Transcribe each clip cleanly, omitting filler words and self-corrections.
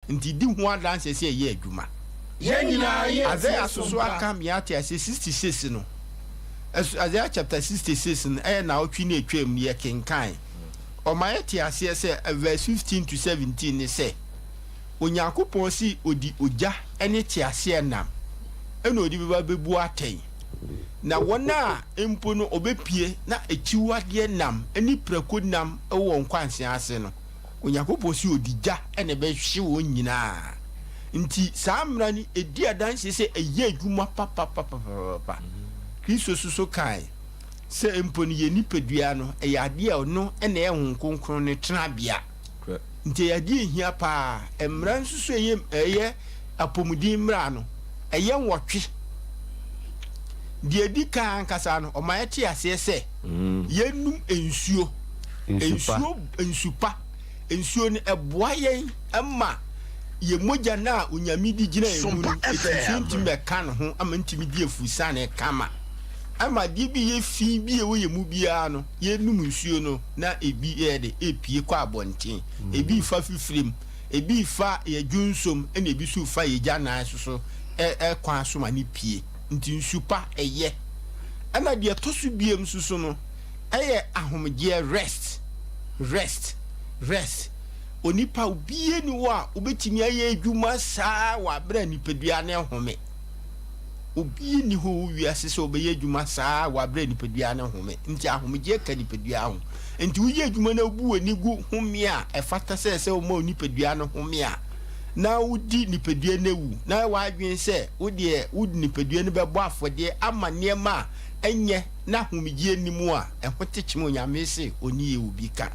Nti di ho adanseɛ sɛ ɛyɛ adwuma. Yɛn nyinaa yɛ Isaiah tie so so so mpa. aka me ate ase 66 no. Isaiah chapter 66 no ɛyɛ naawɔtwe ne atwam no yɛ kenkan. Ɔma yɛte aseɛ sɛ verse 15 to 17 ne sɛ Onyankopɔn si odi ogya ne teaseɛ nam ɛna ɔde bɛba bɛbu atɛn. Na wɔn a mpo no ɔbɛpie na akyiwadeɛ nam ne prako nam wɔ nkwanse ase no, Onyankopɔn si odi gya ɛna ɛbɛhye wɔn nyinaa. Nti saa mmara no ɛdi adanseɛ sɛ ɛyɛ adwuma papapapapapa. Kristo soso kae sɛ mpo no yɛ nipadua no ɛyɛ adeɛ a ɔno ɛna ɛyɛ Honhom Kronkron no tenabea. Nti ɛyɛ adeɛ ehia paa. Mmara nso so ɛyɛ apɔmuden mmara no ɛyɛ 8. Deɛ edi kan ankasa no ɔma yɛte aseɛ sɛ yɛnum nsuo. Nsupa. Nsupa. Nsuo no ɛboa yɛn ɛma yɛ mogya no a Onyame di gyina yɛn mu no nsuo ntumi bɛka ne ho ama ntumi di afusane kama. Ama adeɛ bi yɛ fi bi a ɛwɔ yɛn mu biara no yɛnum nsuo no na ebi yɛ de epie kɔ abɔnten. Ebi fa fifirim, ebi fa yɛ dwonsom, ɛna ebi nso fa yɛ gyanan so ɛkwan so ma ne pie. Nti nsu pa ɛyɛ. Ɛna deɛ ɛtɔ so biem nso so no ɛyɛ ahomegyeɛ, rest, rest, rest. Onipa obie ni hɔ a wobɛtumi ayɛ adwuma saa wɔ abere a nipadua ne home. Obie ni hɔ wɔ wiase sɛ wobɛyɛ adwuma saa wɔ abere a nipadua ne home. Nti ahomegyeɛ ka nipadua ho. Nti woyɛ adwuma na wobu w'ani gu home a ɛfata sɛ woma wo nipadua no home a, na wodi nipadua no awu na w'adwene sɛ wodeɛ wode nipadua no bɛbɔ afɔdeɛ ama nneɛma a ɛnyɛ na ahomegyeɛ ni mu a ɛho te kyem. Onyame se ɔni yɛ obi ka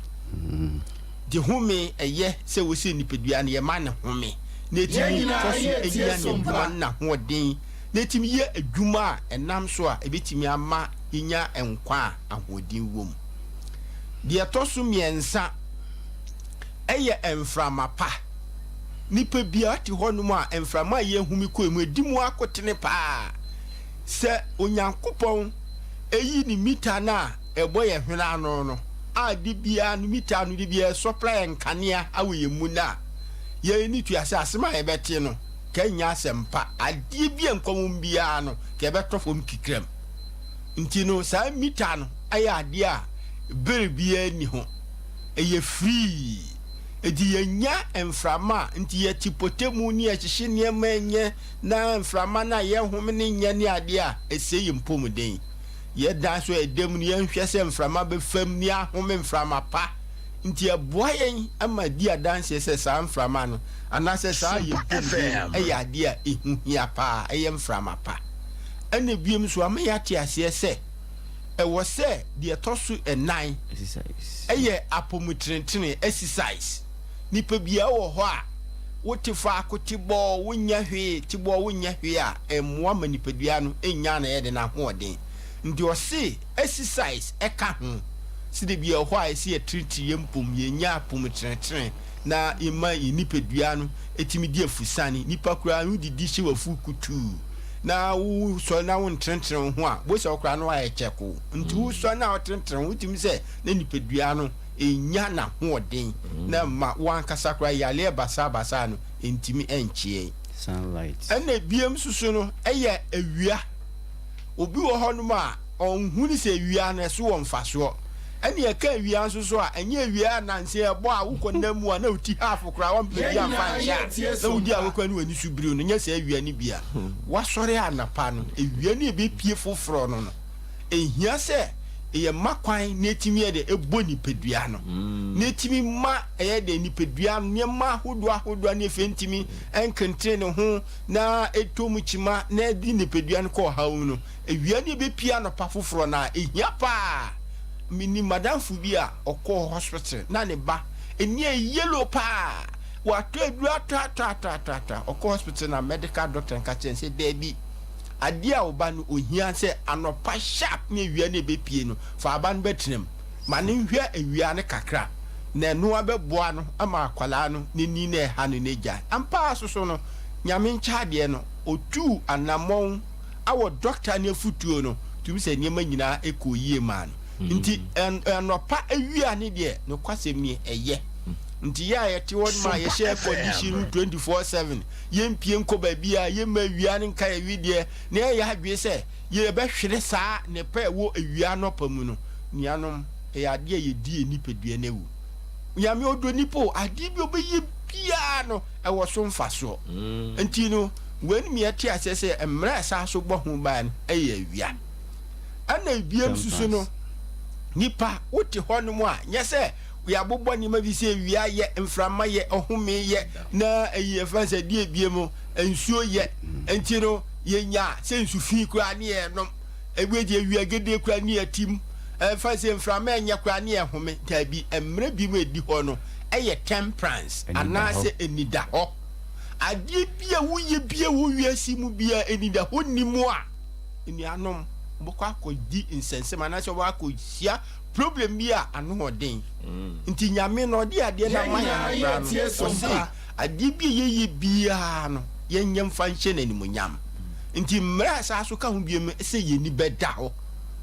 de home ɛyɛ sɛ wɔsɛ nipadua no yɛma ne home na ɛtumi kɔ so ɛnya ne adwuma no n'ahoɔden na ɛtumi yɛ adwuma a ɛnam so a ɛbɛtumi ama yɛnya nkwa a ahoɔden wɔ mu. Deɛ ɛtɔ so 3 ɛyɛ mframa pa. Nipa biara te hɔnom a mframa a yɛhumi kɔ mu edi mu akotene paa sɛ Onyankopɔn eyi ne mita no a ɛbɔ yɛn hwene ano no a de biara no mita no de biara sɔpra yɛn nkanea awɔ yɛn mu no a yɛn ni tua sɛ asɛm a yɛbɛte no ka nya asɛm pa adeɛ bi a nkɔmɔ biara no ka yɛbɛtɔ fam kikram. Nti no saa mita no ɛyɛ adeɛ a bere biara ni ho, ɛyɛ free. Eti yɛnya mframa nti yɛte pote mu ne yɛhyehyɛ nneɛma nyɛ na mframa no a yɛhome ne nyɛ ne adeɛ a ɛsɛ yɛ mpɔmuden. Yɛdan so ɛdam no yɛnhwɛ sɛ mframa bɛfam ne ahome mframa pa. Nti ɛboa yɛn ama di adanseɛ sɛ saa mframa no anaasɛ saa yɛ mpɔmuden ɛyɛ adeɛ a ɛho hia paa, ɛyɛ mframa pa. Ɛna ebiem nso ama yɛate aseɛ sɛ ɛwɔ sɛ deɛ ɛtɔ so 4 ɛyɛ apɔmutenetene, exercise. Nipa biara wɔ hɔ a wote faako te bɔɔ wonyɛ hwee, te bɔɔ wonyɛ hwee a ɛmmoa ma nipadua no ɛnya na ɛyɛ de n'ahoɔden. Nti ɔse exercise ɛka ho sɛde bi ɛhɔ a ɛsɛ yɛtiritiri yɛ mpom yɛnya apɔmutenetene na yɛma yɛ nipadua no ɛtumi di afusane. Nipa koraa no didi hyɛ wafu kutuu na wosɔre na wontenetene wo ho a bosɛ wo koraa no ayɛ kyɛko. Nti wosɔre na wotenetene wo ho wotumi sɛ na nipadua no ɛnya n'ahoɔden na ma wankasa koraa yareɛ basabasa no ntumi ɛnkyeɛ. Sunlight. Ɛna ebiem soso no ɛyɛ awia. Obi wɔ hɔnom a ɔnhu ne sɛ awia no ɛso wɔ mfasoɔ. Ɛne ɛka awia nso so a ɛnyɛ awia nanse ɛbɔ a wokɔ nam mu a na woti half koraa wampɛ bi amfa nhyɛ a na wodi akokɔ ne w'ani so biriw no nyɛ sɛ awia no bia. Wasɔre anapa no awia no ɛbɛpie foforɔ no ɛhia sɛ ɛyɛ ma kwan na ɛtumi yɛ de ɛbɔ nipadua no na ɛtumi ma ɛyɛ de nipadua no nneɛma ahodoɔ ahodoɔ ne afei ntumi ɛnkentene ne ho na ɛtɔ mu kyima na ɛde nipadua no kɔ ɔhaw mu no. Awia no ɛbɛpie anɔpa foforɔ no a ɛhia paa. Menim madamfo bi a ɔkɔɔ hospital na ne ba ɛni yɛ yellow paa, watɔ aduru atɔ atɔ atɔ atɔ atɔ. Ɔkɔ hospital na medical doctor nka kyerɛ sɛ daabi, adeɛ a ɔba no ohia sɛ anɔpa sharp ne awia no ɛbɛpie no fa aba no bɛtena mu ma ne nhwɛ awia no kakra na ɛno abɛboa no ama akwalaa no n'ani na ɛha no n'agya. Ampa soso no Nyame nkyɛ adeɛ no otuu anammɔn awɔ doctor ne afutuo no tumi sɛ nneɛma nyinaa ɛkɔ yie maa no. Nti anɔpa awia ne deɛ nokwasɛm nie ɛyɛ. Nti yɛ a yɛte hɔ nom a yɛhyɛ air condition mu 24/7, yɛmpie nkɔ baabi a yɛmma awia no nka yɛn wedeɛ, na yɛyɛ adwene sɛ yɛbɛhwere saa nnepa a ɛwɔ awia anɔpa mu no, nuanom, ɛyɛ adeɛ a yɛdi yɛn nipadua no awu. Nyame ɔdɔ nipa o, adeɛ bi a ɔbɛyɛ biara no, ɛwɔ so mfasoɔ. Nti no, wei no ma yɛte aseɛ sɛ mmerɛ a ɛsan so bɔ ho ban no yɛ awia. Ɛna ebiem nso so no, nipa wote hɔnom a, nyɛ sɛ yɛabobɔ nneɛma bi sɛ awia yɛ, mframa yɛ, ɔhome yɛ, na ɛyi yɛfrɛ sɛ deɛ ebiem nsuo yɛ. Nti no, yɛnya sɛ nsu fi koraa ne yɛnom, ebi deɛ awia gede koraa ne yɛtim, ɛmfa sɛ mframa ɛnyɛ koraa ne yɛhome. Daabi, mmerɛ bi mu ɛdi hɔ no, ɛyɛ temperance anaasɛ anidahɔ. Adeɛ bi a woyɛ bi a wɔ wiase mu bi a anidahɔ nni mu a, nnuanom, wobɛkɔ akɔdi nsɛnsɛm anaasɛ wobɛkɔ akɔhyia problem bi a ano ɔden. Nti Nyame no ɔde adeɛ no ama yɛn no koraa no, ɔse adeɛ bi a yɛyɛ biara no, yɛnyɛ mfa nhyɛ no animuonyam. Nti mmerɛ a saa so ka ho biom sɛ yɛn ani bɛda hɔ.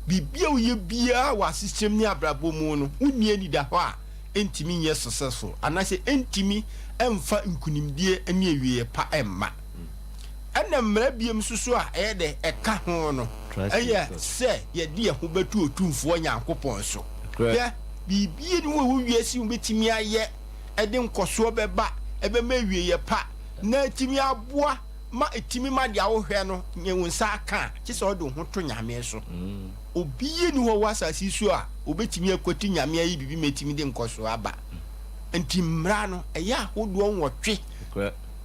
Biribi a woyɛ biara wɔ asekyerɛm ne abrabɔ mu no, wonni anidahɔ a, ɛntumi nyɛ successful anaasɛ ɛntumi mfa nkunimdie ne awieɛ pa mma. Ɛna mmara biom nso so a ɛyɛ dɛ ɛka ho no ɛyɛ sɛ yɛde yɛn ho bɛto Otumfoɔ Nyankopɔn so. Hwɛ, biribi nni hɔ a ɛwɔ wiase yi wobɛtumi ayɛ ɛde nkɔsoɔ bɛba, ɛbɛma awieɛ pa, na atumi aboa ma ɛtumi ma deɛ wohwɛ no nye wo nsa aka a, gye sɛ wode wo ho to Nyame so. Obiara nni hɔ wɔ asase yi so a obɛtumi akwati Nyame ayɛ biribi ma ɛtumi de nkɔsoɔ aba. Nti mmara no ɛyɛ ahodoɔ nwɔtwe.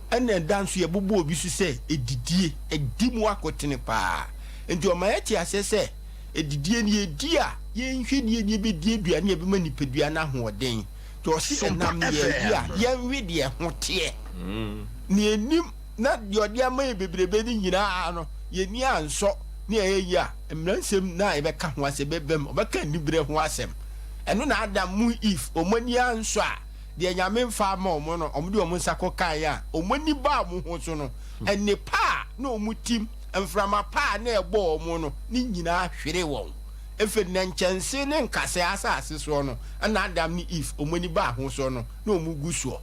Ɛna ɛda nso yɛbobɔ obi so sɛ ɛdidie, ɛdi mu akotene paa. Nti ɔma yɛte aseɛ sɛ ɛdidie no yɛdi a, yɛnhwɛ nie ne yɛbɛdi aduane a ɛbɛma nipadua no ahoɔden. Nti ɔse ɛnam ne yɛwe a, yɛnwe deɛ ɛho teɛ. Nea ɛnim na deɛ ɔde ama yɛn bebrebe no nyinaa no, yɛn ani ansɔ ne ɛyɛ yie a, mmara nsɛm no a yɛbɛka ho asɛm bɛba mu. Ɔbɛka aniberɛ ho asɛm. Ɛno na Adam mu Eve wɔn ani ansɔ a, deɛ Nyame mfa ama wɔn no, wɔde wɔn nsa kɔkaeɛ a, wɔn ani baa wɔn ho so no, nnepa a na wɔn tim, mframa pa a na ɛbɔ wɔn no, ne nyinaa hweree wɔn. Afei nnɛnkyɛnse ne nkasɛɛ asase soɔ no, ɛna Adam ne Eve wɔn ani baa ho soɔ no, na wɔn gu soɔ.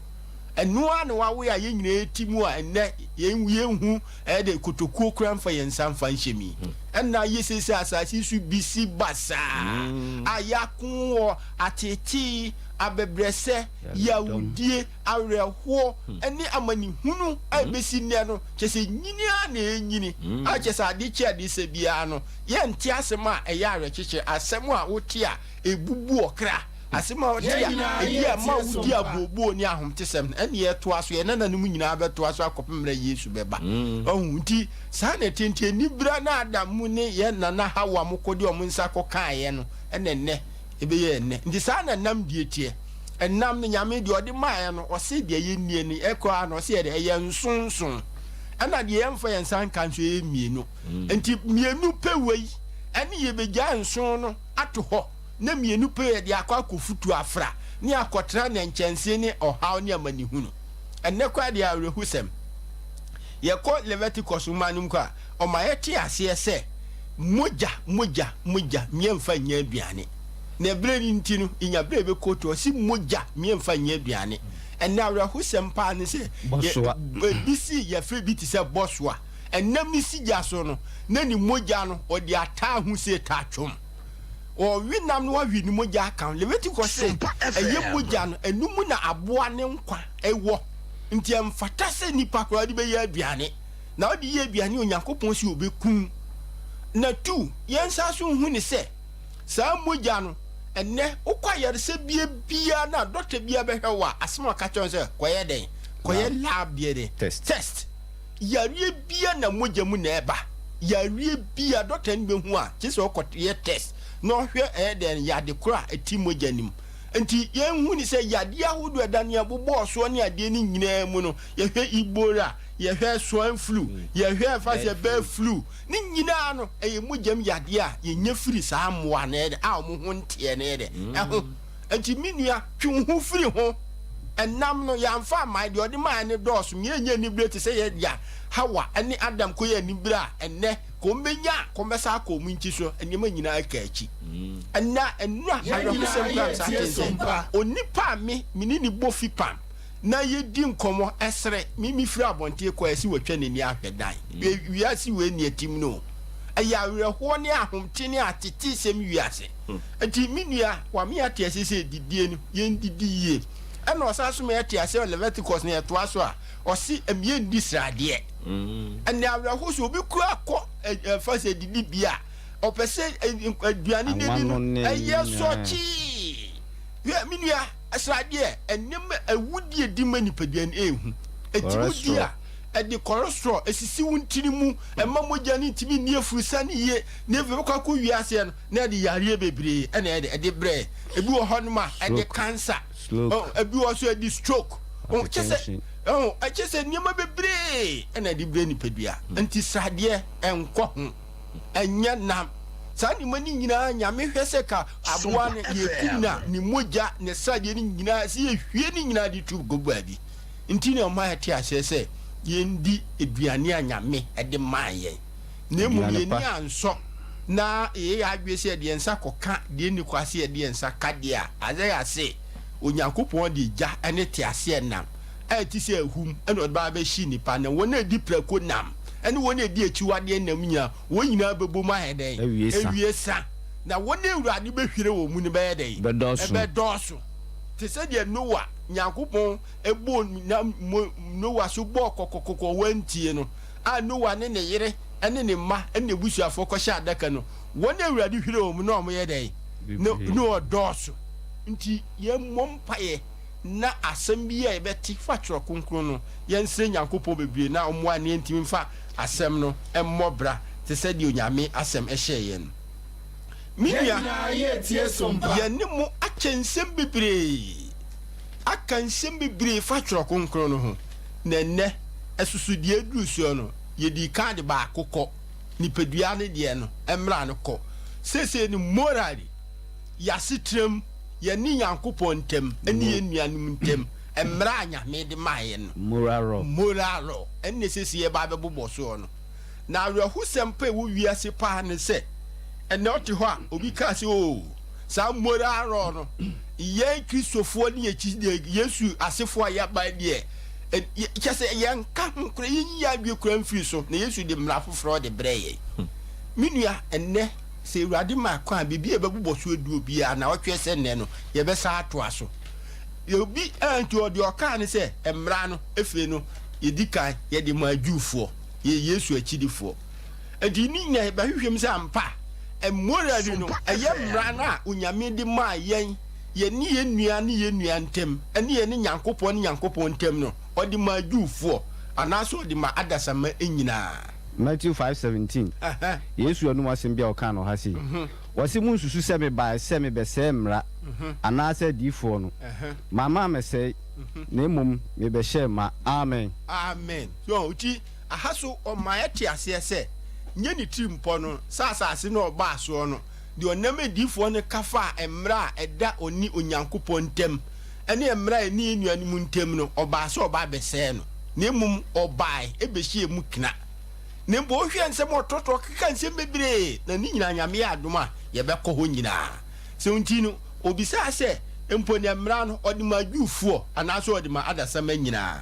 Ɛno ara na wawe a yɛn nyinaa ti mu a ɛnnɛ yɛn yɛnhu ɛyɛ dɛ kotokuo koraa mfa yɛn nsa mfa nhyɛ mu yi. Ɛna ayɛ seesei asase yi so bisi basaa a yɛako wɔ ateetee, abɛbrɛsɛ, yawdie, awerɛhoɔ ne amanehunu a ɛbɛsi nnɛ no, kyerɛ sɛ nyini ara na ɛrenyini a kyerɛ sɛ ade kye ade sa biara no yɛnte asɛm a ɛyɛ awerɛkyekyerɛ, asɛm a wote a ɛbubu ɔkra. Asɛm a ɔte a edi a ɛma wodi abooboo ne ahomtesɛm no, ɛnne ɛtoa so, yɛn nananom nyinaa bɛtoa so akɔpem mmerɛ a Yesu bɛba. Wahu? Nti, saa na ɛteɛ. Nti anibere a na Adam mu ne yɛn nana Hawa mo kɔde wɔn nsa kɔkaeɛ no, ɛna ɛnnɛ ɛbɛyɛ ɛnnɛ. Nti saa na nam die teɛ. Ɛnam no, Nyame deɛ ɔde maeɛ no, ɔse deɛ yɛnnie no, ɛkɔ ara no, ɔse yɛ dɛ, ɛyɛ nsonson. Ɛna deɛ yɛmfa yɛn nsa nka nso ɛyɛ mmienu. Nti mmienu pɛ wei, ɛne yɛbɛgyae nson no ato hɔ. na mmienu pɛ yɛde akɔ akɔfutu afra ne akɔtena nnɛnkyɛnse ne ɔhaw ne amanehunu. Ɛnnɛ koraa deɛ awerɛhosɛm. Yɛkɔ Leviticus nwoma no mu kɔ a, ɔma yɛte aseɛ sɛ mogya, mogya, mogya mmiɛmfa nyɛ aduane. Na ɛberɛ no nti no, yɛnya berɛ a yɛbɛkɔtu, ɔse mogya mmiɛmfa nyɛ aduane. Ɛnnɛ awerɛhosɛm paa ne sɛ, Bɔsoa. ebi si yɛfrɛ bi te sɛ bɔsoa. Ɛnam ne sigya so no, na ne mogya no ɔde ataa ho sɛ tatwom. Wɔwe nam na wɔawe ne mogya aka ho. Leviticus se, ɛyɛ mogya no, ɛno mu na aboa ne nkwa wɔ. Nti ɛmfata sɛ nnipa koraa de bɛyɛ aduane. Na wode yɛ aduane a Onyankopɔn se ɔbɛku wo. Na tu, yɛnsan so nhu ne sɛ, saa mogya no, ɛnnɛ wokɔ ayaresabea biara na dɔkta biara bɛhwɛ wo a, asɛm a ɔka kyerɛ wo sɛ, kɔyɛ dɛn? Kɔyɛ lab deɛ dɛn? Test. Yareɛ bia na mogya mu na ɛba. Yareɛ bia dɔkta no bɛhu a, kyerɛ sɛ ɔkɔ yɛ test na ɔhwɛ ɛyɛ dɛn yade korɔ a ɛte mogya no mu. Nti yɛnhu ne sɛ yadeɛ ahodoɔ ɛda nea bobɔɔ soɔ ne adeɛ no nyinaa mu no, yɛhwɛ Ebola, yɛhwɛ swine flu, yɛhwɛ ɛfa sɛ bird flu, ne nyinaa no ɛyɛ mogya mu yadeɛ a yɛnya firi saa mmoa no ɛyɛ dɛn a wɔn ho nteɛ no ɛyɛ dɛn ɛho. Nti me nua twe wo ho firi ho. Ɛnam no, yɛamfa amma, deɛ ɔde maeɛ no dɔɔso. Ma yɛnyɛ anibere te sɛ yɛn agya Hawa ne Adam kɔyɛɛ anibere a ɛnnɛ, ka wɔbɛnya a, ka wɔbɛsan akɔ wɔn nkyi so. Nneɛma nyinaa aka akyi. Ɛnnɛ a, nnura Yɛn nyinaa awerɛhosɛm koraa mesan yɛretie te sɛ Sompa. onipa a me, me ne no bɔ fipam na yɛdi nkɔmmɔ, ɛsere me, mefiri abɔnten kɔ a, ɛse watwa n'ani ahwɛ dan. Hwɛ wiase wei nea ɛtim no o. Ɛyɛ awerɛhoɔ ne ahomte ne atetesɛm wiase. Nti me nua, wama yɛate aseɛ sɛ didie no, yɛndidi yie. Ɛna ɔsan so ma yɛte aseɛ wɔ Leviticus no yɛtoa so a, ɔse ɛm yɛndi sradeɛ. Ɛnɛ awerɛho sɛ obi koraa kɔ ɛfa sɛ didi bia a, ɔpɛ sɛ aduane no di no ɛyɛ sɔkyee. Hwɛ me nua, sradeɛ, nneɛma awudie di ma nipadua no ɛɛhu. Ɛti wodi a, ɛde cholesterol ɛsisi wo ntini mu, ɛma mogya no ntumi nni afurusane yie, na afei bɛkɔ akɔ wie aseɛ no, na ɛde yareɛ bebree ɛna ɛde ɛde brɛ. Ebi wɔ hɔnom a ɛde cancer, ebi wɔ so ɛde stroke, kyɛ sɛ ɛkyɛ sɛ nneɛma bebree ɛna ɛde brɛ nipadua. Nti sradeɛ ɛnkɔ ho, ɛnyɛ nam. Saa nneɛma no nyinaa Nyame hwɛ sɛ ka aboa no yɛkum no a, ne mogya, ne sradeɛ no nyinaa sɛ yɛhwie ne nyinaa de tu gu baabi. Nti na ɔma yɛte aseɛ sɛ yɛndi aduane a Nyame de maa yɛn, na mmom Aduane yɛn pa. ani ansɔ na yɛyɛ yɛn adwene sɛ yɛde yɛn nsa kɔka deɛ ɛnni kwa sɛ yɛde yɛn nsa ka deɛ a, Isaiah se, Onyankopɔn de gya ne teaseɛnam a ɛte sɛ ahum na ɔde ba abɛhye nnipa, na wɔn a ɛdi prako nam ne wɔn a ɛdi akyiwadeɛ nam nyinaa, wɔn nyinaa bɛbom ayɛ dɛn? Awie sa. Awie sa. Na wɔn a Awurade bɛhwire wɔn mu no bɛyɛ dɛn? Bɛdɔɔso. Ɛbɛdɔɔso. Te sɛ deɛ Noa, Nyankopɔn bɔɔ nam mo Noa so bɔɔ kɔkɔkɔkɔ wɔantie no, a Noa ne ne yere ne ne mma ne n'abusuafoɔ kɔhyɛ adaka no, wɔn a Awurade hwiree wɔn no na wɔyɛ dɛn? Na Bebree. na wɔdɔɔso. Nti yɛmmɔ mpaeɛ na asɛm bi a yɛbɛte fa Twerɛ Kronkron no, yɛnsrɛ Nyankopɔn bebree na ɔmmoa na yɛntumi mfa asɛm no mmɔ bra te sɛ deɛ Onyame asɛm hyɛɛ yɛn no. Me Yɛn nua, nyinaa yɛretie som pa. yɛne mo akyɛ nsɛm bebree, aka nsɛm bebree fa Twerɛ Kronkron no ho, na ɛnnɛ, ɛsoso deɛ aduru soɔ no, yɛdii kan de baako kɔ, nipadua no deɛ no, mmra no kɔ. Seesei no, morally, y'asetram, yɛne Nyankopɔn ntam, ne yɛn nuanom ntam, mmra a Nyame de maeɛ no, Moral law. Moral law, ɛnna seesei yɛreba abɛbobɔ soɔ no. Na awerɛhosɛm pa a ɛwɔ wiase paa ne sɛ, ɛnnɛ wote hɔ a, obi kaa sɛ, Oo, saa moral law no, yɛn Kristofoɔ ne yɛn deɛ, Yesu asefoɔ a yɛaba deɛ, kyɛ sɛ yɛnka ho koraa, yɛnyi yɛn adwene koraa mfiri so, na Yesu de mmara foforɔ de brɛɛ yɛn. Me nua, ɛnnɛ, sɛ Awurade ma kwan a, biribi a yɛbɛbobɔ so aduro biara, nnawɔtwe sɛ nnɛ no, yɛbɛsan atoa so. Obi, nti deɛ ɔkaa ne sɛ, mmara no, afei no, yɛdi kan yɛde maa Jewfoɔ. Yɛyɛ Yesu akyidifoɔ. Enti ne nyinaa yɛbɛhwehwɛ mu sɛ ampa morally no ɛyɛ mmara no a Onyame de maa yɛn, yɛne yɛn nua ne yɛn nua ntam, ɛne yɛne Nyankopɔn ne Nyankopɔn ntam no, ɔde maa Jewfoɔ anaasɛ ɔde maa adasamma nyinaa. Matthew 5:17, Yesu anum asɛm bi a ɔkaa no ha sei, Ɔse, Monsusu sɛ mebaeɛ sɛ mebɛsɛe mmara anaasɛ adiyifoɔ no. Mamma ammɛsɛe, na mmom mebɛhyɛɛ ma. Amen. Amen. So nti aha so ɔma yɛte aseɛ sɛ nyɛ ne tirimpɔ no sɛ asase no a ɔbaa soɔ no, deɛ ɔnam adiyifoɔ no ka faa mmara a ɛda ɔne Onyankopɔn ntam ne mmara a ɛne yɛn nuanom ntam no, ɔbaa sɛ ɔba abɛsɛe no, na mmom ɔbae bɛhyɛɛ mu kena. Na mpo wohwɛ nsɛm a ɔtrɔtrɔ keka nsɛm bebree, na ne nyinaa Nyame yɛ adom a yɛbɛkɔ hɔ nyinaa. So nti no, obisaa sɛ, Mpo nea mmara no, ɔde ma Jewfoɔ anaasɛ ɔde ma adasamma nyinaa?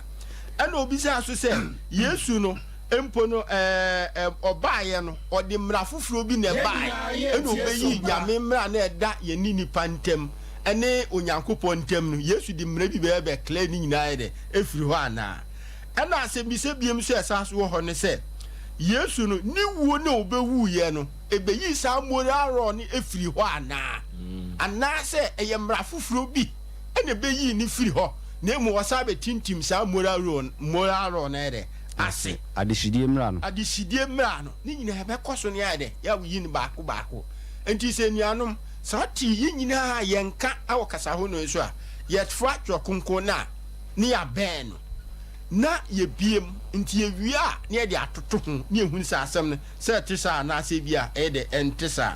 Ɛna obisaa nso sɛ, Yesu no mpo no, ɛɛ, ɔbaeɛ no, ɔde mmara foforɔ bi na Yɛn ɛbaeɛ, nyinaa ɛna yɛretie ɔbɛyii som pa. Nyame mmara no a ɛda yɛne nnipa ntam ne Onyankopɔn ntam no, Yesu de mmara bi bɛyɛ bɛklɛɛ ne nyinaa yɛ dɛ, ɛfiri hɔ anaa? Ɛna asɛmmisa biom nso a ɛsan so wɔ hɔ ne sɛ, Yesu no, ne wuo no a ɔbɛwuiɛ no, ɛbɛyii saa moral law no firii hɔ anaa? Anaasɛ ɛyɛ mmara foforɔ bi na ɛbɛyii no firi hɔ, na mmom wɔsan bɛtintim saa moral law moral law no ayɛ dɛ? Ase. Adehyedie mmara no. Adehyedie mmara no, ne nyinaa ɛbɛkɔ so no ayɛ dɛ? Yɛayi no baako baako. Enti sɛ anuanom, sɛ wote yɛn nyinaa yɛn nka wɔ kasa horow yi so a, yɛfa Twerɛ Kronkron no a, ne yɛabɛn no, na yɛbue mu. Nti yɛwie a, na yɛde atoto ho, na yɛhunu sɛ asɛm no, sɛ ɛte saa anaasɛ ebia ɛyɛ dɛ ɛnte saa.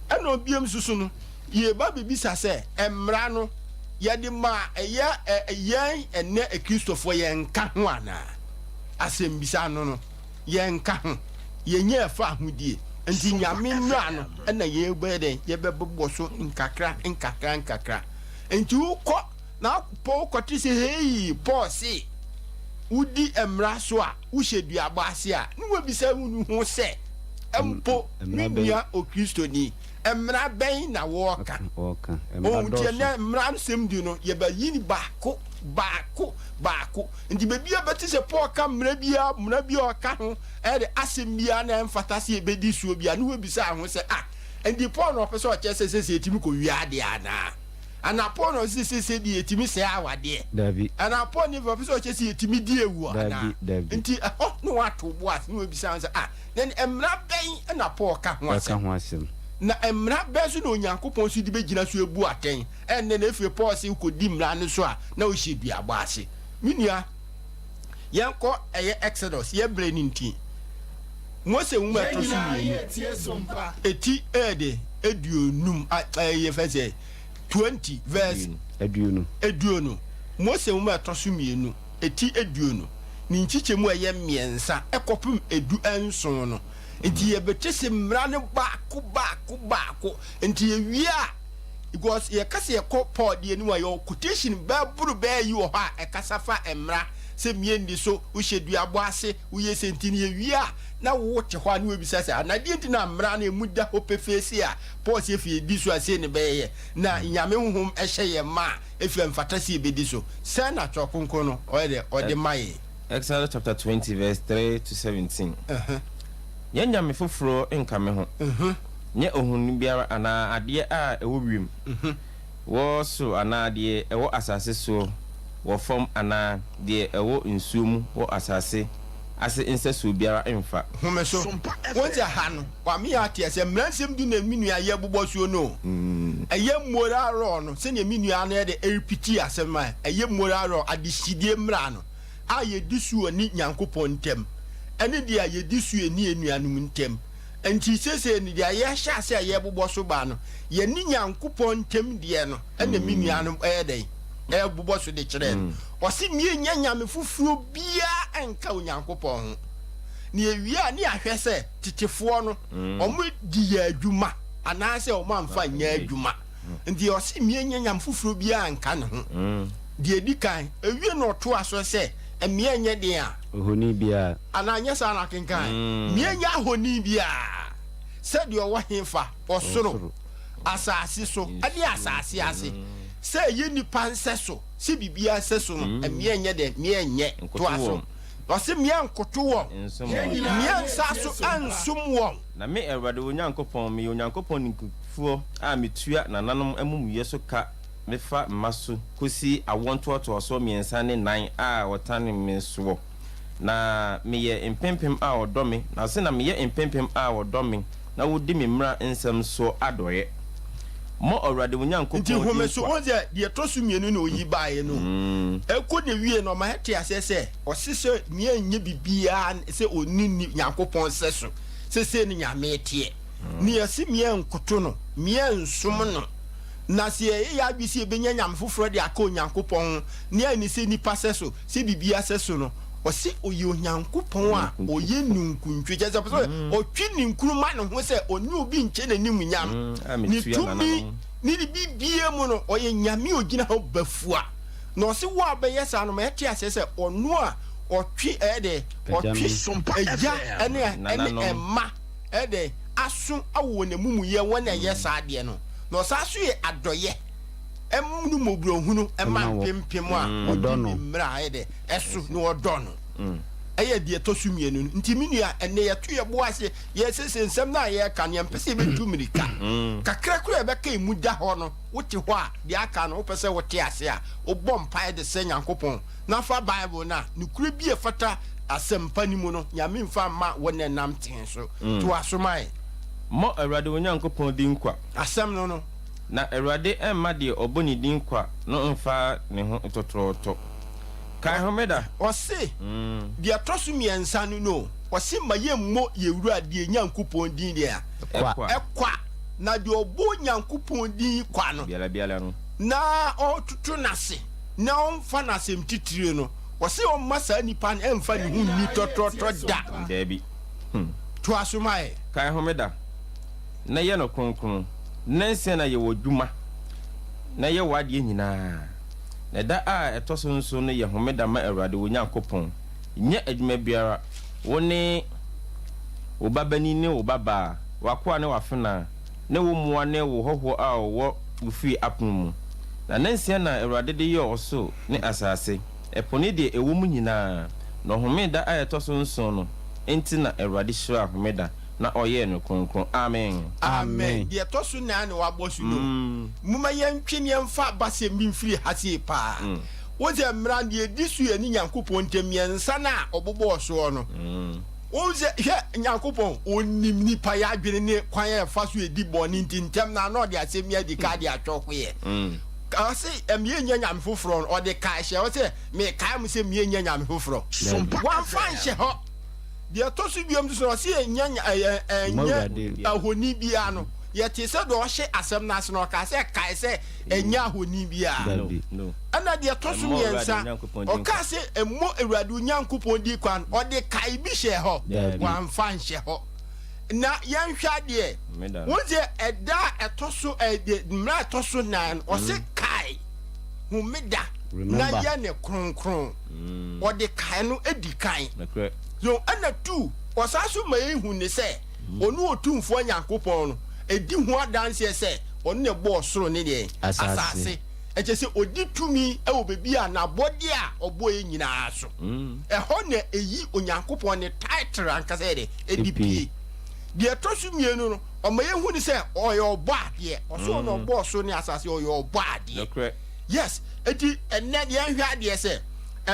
Ɛna bio nso so no, yɛba bɛbisa sɛ, mmara no, yɛde maa ɛyɛ ɛ yɛn ɛnnɛ Akristofoɔ yɛnka ho anaa? Asɛmbisa no no, yɛnka ho. Yɛnya ɛfa ahodie. Nti Nyame mmra no ɛna yɛbɛyɛ dɛn? Yɛbɛbobɔ so nkakra nkakra nkakra. Nti wokɔ na Paul kɔte sɛ hei Paul se wodi mmara so a wohyɛ duabɔ ase a, ne wabisa wo ho sɛ, mpo me nua Okristoni, Mmara bɛn na wɔreka? Wɔreka. Mmara Oh, nti dɔɔso. ɛnɛ mmara nsɛm di no, yɛbɛyi no baako, baako, baako. Nti baabi a bɛte sɛ Paul ka mmara biara, mmara bi a ɔka ho, ɛde asɛm biara na ɛmfata sɛ yɛbɛdi soɔ biara, ne wɔbisa ho sɛ, ah, nti Paul na ɔpɛ sɛ ɔkyerɛ sɛ sɛsɛ yɛtumi kɔwia adeɛ anaa? Anaa Paul na ɔsɛ sɛ sɛsɛ deɛ yɛtumi sɛe awadeɛ? Dabi. Anaa Paul ne ɔpɛ sɛ ɔkyerɛ sɛ yɛtumi di awu anaa? Dabi, dabi. Nti ɛhɔ na wɔato bo ase na wɔbisa ho sɛ, ah, Na mmara bɛn na Paul ka ho Ɔka asɛm? ho asɛm. Na mmara bɛn nso na Onyankopɔn nso de bɛgyina so abu atɛn? Ɛnnɛ na ɛfiri Paul se wokɔdi mmara no so a, na wohyɛ duabɔ ase. Me nua, yɛnkɔ ɛyɛ Exodus, yɛ berɛ no nti. Mose nwoma a ɛtɔ so mmienu, ɛti ɛyɛ 50, ɛyɛ fɛ sɛ 20 verse 20. 20. Mose nwoma a ɛtɔ so mmienu, ɛti 20. Ne nkyekyɛmu a ɛyɛ mmiɛnsa kɔpem 17 no. Nti yɛbɛte se mmara no baako baako baako. Nti yɛwie a, because yɛka sɛ yɛkɔ Paul deɛ no mu a, yɛwɔ quotation bɛboro bɛɛ yi wɔ hɔ a ɛkasa fa mmara sɛ mmiɛnni so, wohyɛ duabɔ ase, woyɛ sei. Nti no yɛwie a, na wote hɔ a na woabisa sɛ, ana deɛ nti na mmara no ɛmu da hɔ pefee sei a Paul se afei yɛdi so a sei ne bɛyɛ na Nyame honhom hyɛ yɛn ma a, Efi a ɛmfata sɛ yebedi so. Sɛn na Kyerɛw Kronkron no ɔyɛ dɛ ɔde ma yɛn? Exodus chapter 20 verse 3 to 17. Nyɛ nyame foforɔ nka me ho, nyɛ ohoni biara anaa adeɛ a ɛwɔ wiem wɔ soro anaa deɛ ɛwɔ asase soɔ wɔ fam anaa deɛ ɛwɔ nsuo mu wɔ asase ase nsɛsoɔ biara mfa. Home so. Wohu sɛ ha no, wame yɛ ate aseɛ. Mmara nsɛm du na me nua yɛ bobɔ soɔ no o. Ɛyɛ moral law no, sɛdeɛ me nua no yɛ de ɛrepiti asɛm a, ɛyɛ moral law, adehyedie mmara no, a yɛdi so wɔ ne Nyankopɔn ntam, ɛne deɛ yɛdi so yɛ ne yɛn nuanom ntam. Nti seesei no, deɛ yɛahyɛ ase a yɛrebobɔ so ba no, yɛne Nyankopɔn ntam deɛ no, ɛna me nua no ɛyɛ dɛn? Ɛrebobɔ so de kyerɛɛ no. Ɔse mmiɛnya nyame foforɔ biara nka Onyankopɔn ho. Na yɛwie a, ne yɛahwɛ sɛ tetefoɔ no, wɔn di yɛ adwuma anaasɛ wɔn amfa nyɛ adwuma. Nti ɔse mmiɛnya nyame foforɔ biara nka ne ho. Deɛ ɛdi kan, ɛwie na ɔtoa so sɛ, mmea nyɛ den a. Ohoni biara. Anaa nyɛ saa na akenkan? Mmea nyɛ ahoni biara, sɛdeɛ ɔwɔ hefa, ɔsoro, asase so, ne asase ase, sɛ ɛyɛ nnipa nsɛso, sɛ biribiara nsɛso no, mmea nyɛ dɛn? Mmea nyɛ. Toa so. Ɔse mmea nkoto wɔn, mmea nsa so nsom wɔn. Na me, Awurade wo Nyankopɔn, meyɛ Onyankopɔn ninkufoɔ a metua nananom amumuyɛ so ka mefa mma so kɔsi awoɔ ntoatoasoɔ mmiɛnsa ne nan a wɔtane me soɔ. Na meyɛ mpempem a wɔdɔ me, na ɔse na meyɛ mpempem a wɔdɔ me na wɔdi me mmara nsɛm soɔ adɔeɛ. Mmɔ Awurade wo Nyankopɔn Nti home din so, kwa. wohu sɛ deɛ ɛtɔ so mmienu na ɔyi baeɛ no, ɛkɔ na wie no, ɔma yɛte aseɛ sɛ ɔse sɛ nea ɛnyɛ biribiara sɛ ɔnni nni Nyankopɔn sɛso, sɛ sei ne Nyame teɛ. Nea ɛse mea nkoto no, mea nsom no. Na sɛ yɛyɛ yɛn adwene sɛ yɛbɛnya nyame foforɔ de aka Onyankopɔn ho, nea ɛne sɛ nnipa sɛso, sɛ biribiara sɛso no, ɔse ɔyɛ Onyankopɔn a ɔyɛ ninkuntwe, kyerɛ sɛ ɔpɛ sɛ ɔtwe ninkunu ma ne ho sɛ ɔne obi nkyɛ n'animuonyam, ne tumi ne ne biribiara mu no, ɔyɛ Nyame a ɔgyina hɔ bafua. Na ɔse wo a wobɛyɛ saa no, ma yɛte aseɛ sɛ ɔno a ɔtwe ɛyɛ dɛ, ɔtwe agya ɛne ɛne mma ɛyɛ dɛ aso awɔ wɔn amumuyɛ, wɔn a ɛyɛ saa adeɛ no. Na ɔsan so yɛ adɔyɛ ne mmɔborɔhunu ma mpempem a wɔdi ne mmara ayɛ dɛ ɛso na wɔdɔ no. Ɛyɛ deɛ ɛtɔ so mmienu no. Nti me nua, ɛnnɛ yɛto yɛn bo ase, yɛsiesie nsɛm no a yɛreka no, yɛmpɛ sɛ yɛbɛtu mmirika. Kakra koraa a yɛbɛka emu da hɔ no, wote hɔ a, deɛ aka no, wopɛ sɛ wote ase a, wobɔ mpaeɛ de srɛ Nyankopɔn na fa Bible no a nokorɛ bi a ɛfata asɛmpa no mu no, Nyame mfa mma wo na ɛnam tee so. Toa so ma yɛn. Mmɔ Awurade wo Nyankopɔn din kwa. Asɛm no no. Na Awurade mma deɛ ɔbɔ ne din kwa no mfa ne ho tɔtorɔtɔ. Kae Homeda. Ɔse, deɛ ɛtɔ so mmiɛnsa no no, ɔse mma yɛmmɔ yɛn Wura deɛ Nyankopɔn din deɛ a, Kwa. kwa. Na deɛ ɔbɔ Onyankopɔn din kwa no, Biara biara no. na ɔtoto n'ase na ɔmfa n'asɛm titire no, ɔse ɔmma saa nipa no ɛmfa ne ho nni tɔtrɔtɔ da. Daabi. Toa so ma yɛ. Kae homeda, na yɛ no kronkron. Nnansia na yɛ w'adwuma, na yɛ w'adeɛ nyinaa. Na da a ɛtɔ so nson no yɛ homeda ma Awurade wo Nyankopɔn. Nyɛ adwuma biara, wo ne wo babanin ne wo babaa, w'akoa ne w'afenaa, ne wo mmoa ne wo hɔhoɔ a ɔwɔ wo fie apono mu. Na nnansia na Awurade de yɔɔ ɔsoro ne asase, ɛpo ne deɛ ɛwɔ mu nyinaa, na ɔhomee da a ɛtɔ so nson no, enti na Awurade hyiraa homeda na ɔyɛɛ no kronkron. Amen. Amen. Deɛ ɛtɔ so nan na wabɔ so no, momma yɛntwe na yɛmfa abasɛm bi mfiri ha sei paa. Wohu sɛ mmara no, deɛ ɛdi so yɛ ne Nyankopɔn ntam mmiɛnsa no a ɔbobɔɔ soɔ no. Wohu sɛ, hwɛ, Nyankopɔn, ɔnim nnipa yɛ adwene ne kwan a yɛfa so di bɔne nti, ntɛm no ara na ɔde asɛm yi adi ka de atwɔ hoeɛ. Ɔse, Ɛmmeɛ nnya nyame foforɔ no, ɔde kae hyɛ hɔ sɛ, Mekae mo sɛ mmea nnya nyame foforɔ. Wamfa anhyɛ hɔ. Deɛ ɛtɔ so biom nso no, ɔse yɛnnya ɛnyɛ ahoni biara no. Yɛtee sɛ deɛ ɔhye asɛm no ase no, ɔkaa sɛ, Kae sɛ ɛnyɛ ahoni biara. Ɛna deɛ ɛtɔ so mmiɛnsa, ɔkaa sɛ mmɔ Awurade wo Nyankopɔn din kwa no, ɔde kae bi hyɛɛ hɔ. Wamfa anhyɛ hɔ. Na yɛnhwɛ adeɛ, wohu sɛ ɛda a ɛtɔ so, mmerɛ a ɛtɔ so nan no, ɔse kae homeda na yɛ ne kronkron. Ɔde kae no di kan. So ɛna tu, ɔsan so ma yɛhu ne sɛ ɔne Otumfoɔ Nyankopɔn no ɛdi ho adanseɛ sɛ ɔno na ɛbɔɔ soro ne deɛ asase. Ɛkyɛ sɛ ɔdi tumi wɔ baabi a n'abɔdeɛ a ɔbɔeɛ nyinaa so. Ɛhɔ na ɛyi Onyankopɔn ne title ankasa yɛ dɛ ɛde pue. Deɛ ɛtɔ so mmienu no, ɔma yɛhu ne sɛ ɔyɛ ɔbɔ adeɛ. Ɔsoro na ɔbɔɔ soro ne asase, ɔyɛ ɔbɔ adeɛ. Yes, enti ɛnnɛ deɛ yɛnhwɛ adeɛ sɛ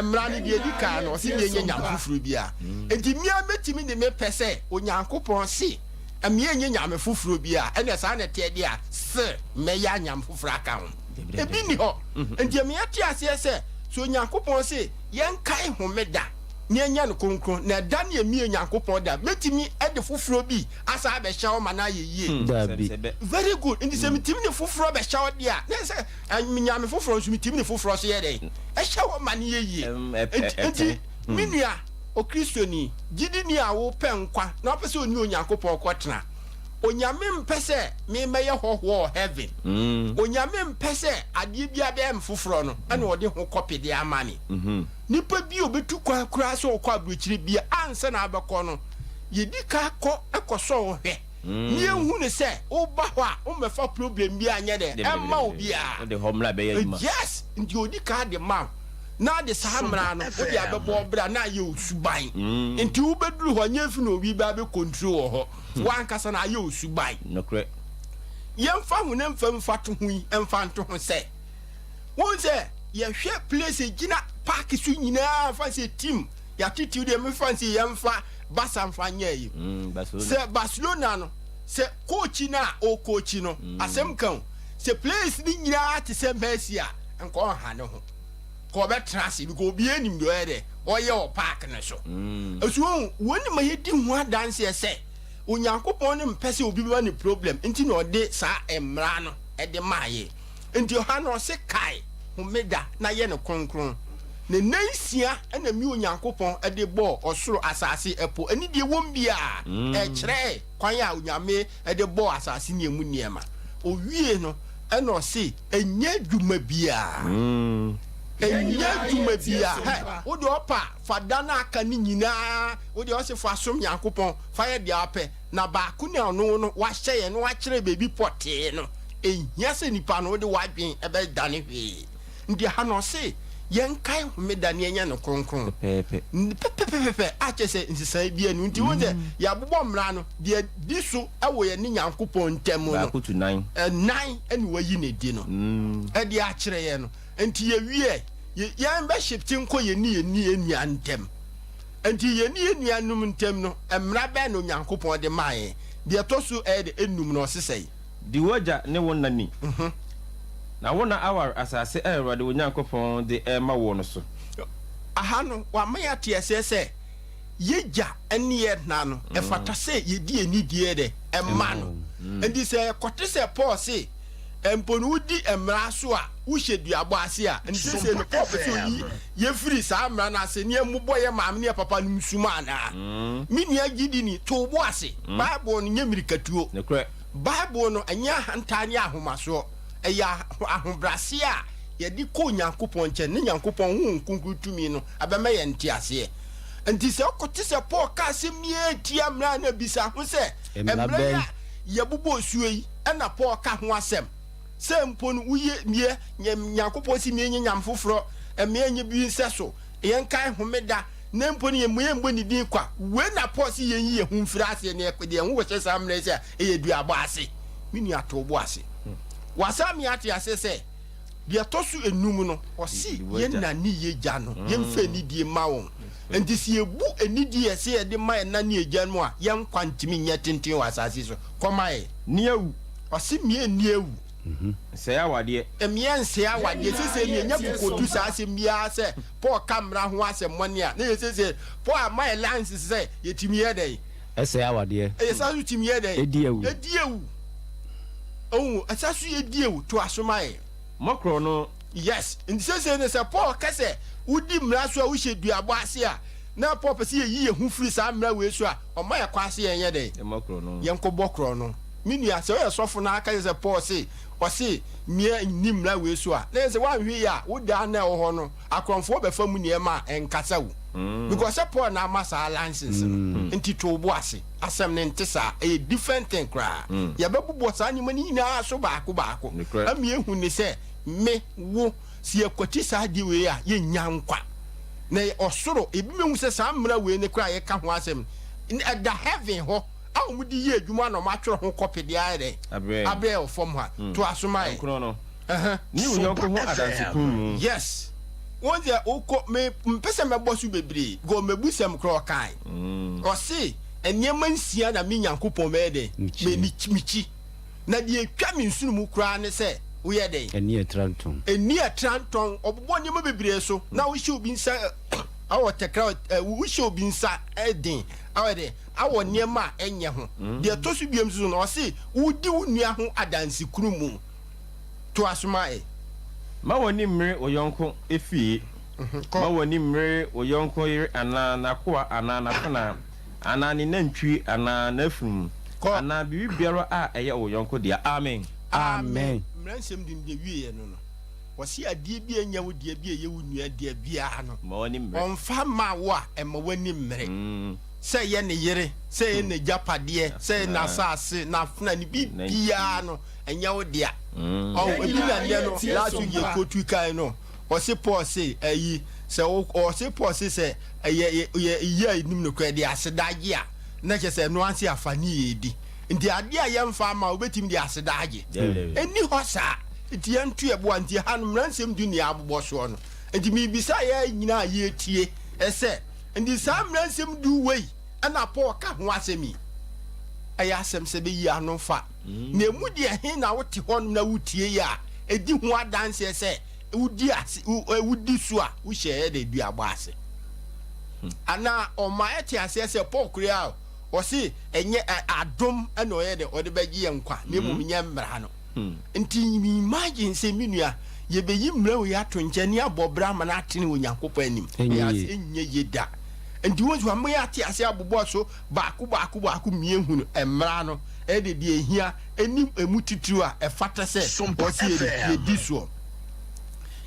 mmara no deɛ ɛdi kan no, ɔse meɛnyɛ nyame foforɔ biara. Enti mea mɛtumi de me pɛ sɛ Onyankopɔn se meɛnyɛ nyame foforɔ biara, ɛnna saa na ɛteɛ deɛ a, se mɛyɛ anyame foforɔ aka ho. Ebi nni hɔ. Enti ɛma yɛte aseɛ sɛ, sɛ Onyankopɔn se yɛnkae homeda na yɛnyɛ no kronkron, na ɛda no yɛ me Onyankopɔn da, mɛtumi de foforɔ bi asan abɛhyɛ hɔ ma no ayɛ yie? Dabi. Very good. Nti sɛ metumi de foforɔ bɛhyɛ hɔ deɛ a, na ɛsɛ sɛ nyame foforɔ nso metumi de foforɔ nso yɛ dɛn? Ɛhyɛ hɔ ma no yɛ yie. Nti me nua Okristoni, gyidini a wopɛ nkwa na wopɛ sɛ ɔne Onyankopɔn kɔtena, Onyame mpɛ sɛ me mɛyɛ hɔhoɔ wɔ heaven. Onyame mpɛ sɛ adeɛ biara bɛyɛ me foforɔ no ɛna ɔde ho kɔpe de ama me. Nipa bi a ɔbɛtu kwan koraa sɛ ɔkɔ aburokyire bia ansa na abɛkɔ no, yɛdi ka kɔ kɔsɔ wo hwɛ na yɛhu no sɛ woba hɔ a wommɛfa problem biara nyɛ dɛ ɛmma obiara. Yes, nti ɔdi ka de ma wo na de saa mmara no wode abɛbɔ wo bra na ayɛ wo suban. Nti wobɛduru hɔ nyɛ fi na obi bɛ abɛ control wɔ hɔ. W'ankasa na ayɛ wo suban. Nokorɛ. Yɛmfa honam fam mfatoho yi mfa nto ho sɛ, wohu sɛ yɛhwɛ place gyina park so nyinaa fa sɛ team yɛatetew deɛ mefa sɛ yɛmfa Barca mfa nyɛ yi. Sɛ Barcelona no, sɛ coach no a ɔcoach no, asɛm ka o, sɛ players no nyinaa te sɛ Messi a, nka ɔnha ne ho. Ka ɔbɛtena ase because obiara nim deɛ ɔyɛ dɛ ɔyɛ wɔ park no so. Nso wohu, wɔn ma yɛdi ho adanseɛ sɛ Onyankopɔn no mpɛ sɛ obi bɛma no problem nti na ɔde saa mmara no de maa yɛn. Nti ɔha no ɔse kae homeda na yɛ no kronkron. Na nnansia na me Onyankopɔn de bɔɔ ɔsoro, asase, ɛpo ɛne deɛ ɛwom biara. Ɛkyerɛɛ kwan a Onyame de bɔɔ asase ne emu nneɛma. Owie no ɛna ɔse ɛnyɛ adwuma biara. Ɛnyɛ adwuma biara. Hɛ, wo deɛ ɔpa a, fa da no a aka no nyinaa, wo deɛ ɔse fa som Nyankopɔn, fa yɛ deɛ wopɛ. Na baako no a ɔno no wahyɛ yɛn na wakyerɛ baabi pɔtee no, ɛnhia sɛ nipa no wode w'adwene bɛdane hwee. Nti ha no ɔse yɛnkae homeda na yɛnyɛ no kronkron. Pɛpɛɛpɛ. Pɛpɛpɛpɛ a kyerɛ sɛ nsesaeɛ biara nni mu. Nti wohu sɛ yɛabobɔ mmara no, deɛ ɛdi so wɔ yɛne Nyankopɔn ntam no, Baako tu nan. Nan na wayi no adi no de akyerɛ yɛn no. Nti yɛwie a, yɛn bɛ shifte nkɔ yɛne yɛn nua ntam. Nti yɛne yɛn nuanom ntam no, mmara bɛn na Onyankopɔn de maa yɛn? Deɛ ɛtɔ so ɛyɛ dɛ enum no, ɔse sɛn? Di w'agya ne wo na ni, na wo nna aware asase a Awurade wo Nyankopɔn de rema woɔ no so. Aha no, wama yɛate aseɛ sɛ y'agya ne yɛn na no, ɛfata sɛ yɛdi anidie dɛ ma no. Enti sɛ ɛkɔte sɛ Paul se, Mpo no wodi mmara so a, wohyɛ duabɔ ase a, nti seesei no Paul pɛ sɛ oyi yɛn firi saa mmara no ase na yɛmmobɔ yɛn maame ne yɛn papa nom sum anaa? Me nua gyidini, to wo bo ase. Bible no nyɛ mmirikatuo. Bible no ɛnyɛ ahantan ne ahomasoɔ. Ɛyɛ ahobrɛaseɛ a yɛde kɔ Onyankopɔn nkyɛn ne Nyankopɔn Honhom Kronkron tumi no abɛma yɛn nteaseɛ. Nti sɛ wokɔte sɛ Paul ka asɛm bi tia mmara a, na bisa ho sɛ, Mmara yi a yɛbobɔɔ suo yi na Paul ka ho asɛm? Sɛ mpo no woyɛ mmiɛ, Nyankopɔn se mmiɛ nyɛ nyame foforɔ, mmiɛ nyɛ bi nsɛso, yɛnkae homeda, na mpo no yɛmmɔ ne din kwa. Wei na Paul se yɛnyi yɛn ho mfiri aseɛ na yɛde yɛn ho kɔhyɛ saa mmara yi sɛ ɛyɛ duabɔ ase. Me nua to wo bo ase. Wasan me ate aseɛ sɛ deɛ ɛtɔ so enum no, ɔse yɛn na ne yɛ gya no, yɛmfa anidie mma wɔn. Enti sɛ yɛbu anidie a ɛsɛ yɛde ma yɛn na ne yɛ gya no mu a, yɛn nkwa ntumi nyɛ tenten wɔ asase so. Kɔma yɛn. Nni awu. Ɔse mmea nni awu. Nsɛe awadeɛ. Mmea nsɛe awadeɛ. Sesei no yɛnya kokotu saa asɛm biara sɛ Paul ka mmara ho asɛm mmɔne a, na yɛ sesei Paul ama yɛ license sɛ yɛtumi yɛ dɛn? Ɛsɛe awadeɛ. Yɛsan so tumi yɛ dɛn? Ɛdi awu. Ɛdi awu. Ohu, ɛsan so yɛdi awu. To aso ma yɛn. Mmɔ korɔno. Yes. Nti sesei no sɛ Paul ka sɛ wodi mmara so a wohyɛ duabɔ ase a, na Paul pɛ sɛ yɛyi yɛn ho firi saa mmara wei so a, ɔma yɛn kwan sɛ yɛnyɛ dɛn? Yɛmmɔ korɔno. Yɛnkɔbɔ korɔno. Me nua, sɛ woyɛ sɔfo na aka kyerɛ sɛ Paul se, ɔse mmea nni mmara wei so a, na ɛyɛ sɛ woanhwɛ yie a, wo dan no a ɛwɔ hɔ no, akorɔmfoɔ bɛfa mu nneɛma a ɛnkasa wo. Because sɛ Paul na ama saa license no, nti to wo bo ase. Asɛm no nte saa. Ɛyɛ different thing koraa. Yɛbɛbobɔ saa nneɛma no nyinaa so baako baako ama yɛahu ne sɛ, me, wo, sɛ yɛkwati saa adeɛ wei a, yɛnnya nkwa. Na ɔsoro, ebi bɛhu sɛ saa mmara wei no koraa a yɛka ho asɛm no, ɛda heaven hɔ a wɔde yɛ adwuma na wɔatwerɛ ho kɔpe de ayɛ dɛn? Abrɛ wɔ fam ha. Toa so ma yɛn. Nkron no, ne wo yɔnko ho adansekunumu. Yes. Wɔn deɛ wokɔ, me mpɛ sɛ mɛbɔ so bebree, because mɛbusɛm koraa ɔkae. Ɔse, nneɛma nsia na me Nyankopɔn mɛyɛ dɛn? Mekyi. Na deɛ ɛtwa me nsono mu koraa ne sɛ, woyɛ dɛn? Ani a ɛtra ntɔn. Ani a ɛtra ntɔn. Ɔbobɔ nneɛma bebree so, na wohyɛ obi nsa awɔ tɛkra, wohyɛ obi nsa den awɔ dɛn? Awɔ nneɛma a ɛnyɛ ho. Deɛ ɛtɔ so biom nso no, ɔse wodi wo nua ho adansekurumu. Toa so ma ɛ. Mma w'ani mmere wo yɔnko fie. Kɔ. Mma w'ani mmere wo yɔnko yere anaa n'akoa anaa n'afenaa anaa ne nantwie anaa n'afunumu Kɔ. anaa biribiara a ɛyɛ wo yɔnko dea. Amen. Amen. Mmara nsɛm du no deɛ wieɛ no no, wɔse adeɛ bi a ɛnyɛ wo dea bi a ɛyɛ wo nua dea biara no, Mma w'ani mmere. ɔmfa mma wo a, ɛmma w'ani mmere. Sɛ ɛyɛ ne yere, sɛ ɛyɛ n'agyapadeɛ, sɛ ɛyɛ n'asase, n'afena, ne biribiara no, ɛnyɛ wo dea. Ɔho, ebi na nnɛ no, last week yɛ kotu kan no, ɔse Paul se, ayi, sɛ wo, ɔse Paul se sɛ yɛ, yɛ, yɛ a yɛnim nokorɛ de aseda gye a, na kyerɛ sɛ ɛno ara nso yɛ afa ne yɛredi. Nti adeɛ a yɛmfa ama wo, wobɛtumi de aseda agye? Ɛnni hɔ saa. Nti yɛnto yɛn bo a, nti ɛha no, mmaransɛm du na yɛabobɔ soɔ no. Nti mebisa yɛn nyinaa a yɛretie sɛ, nti saa mmaransɛm du wei na Paul ka ho asɛm yi? Ɛyɛ asɛm sɛ bɛyi ano fa. Na emu deɛ he na wote hɔnom na wotie yi a ɛdi ho adanseɛ sɛ wodi ase, wodi so a wohyɛɛ dɛ duabɔ ase? Anaa ɔma ɛte aseɛ sɛ Paul koraa a ɔse ɛnyɛ adom na ɔyɛ dɛ ɔde bɛgye yɛn nkwa na mmom nyɛ mmara no. Nti imagine sɛ me nua yɛbɛyi mmara wei ato nkyɛn ne abɔ bra ama no atene wɔ Nyankopɔn anim. Ɛnyɛ yie da. Nti wo nso ama yɛate aseɛ abobɔ so baako baako baako mmiehunu mmara no de deɛ ɛhia ne ɛmu titiriw a ɛfata sɛ wɔsi yɛdi soɔ.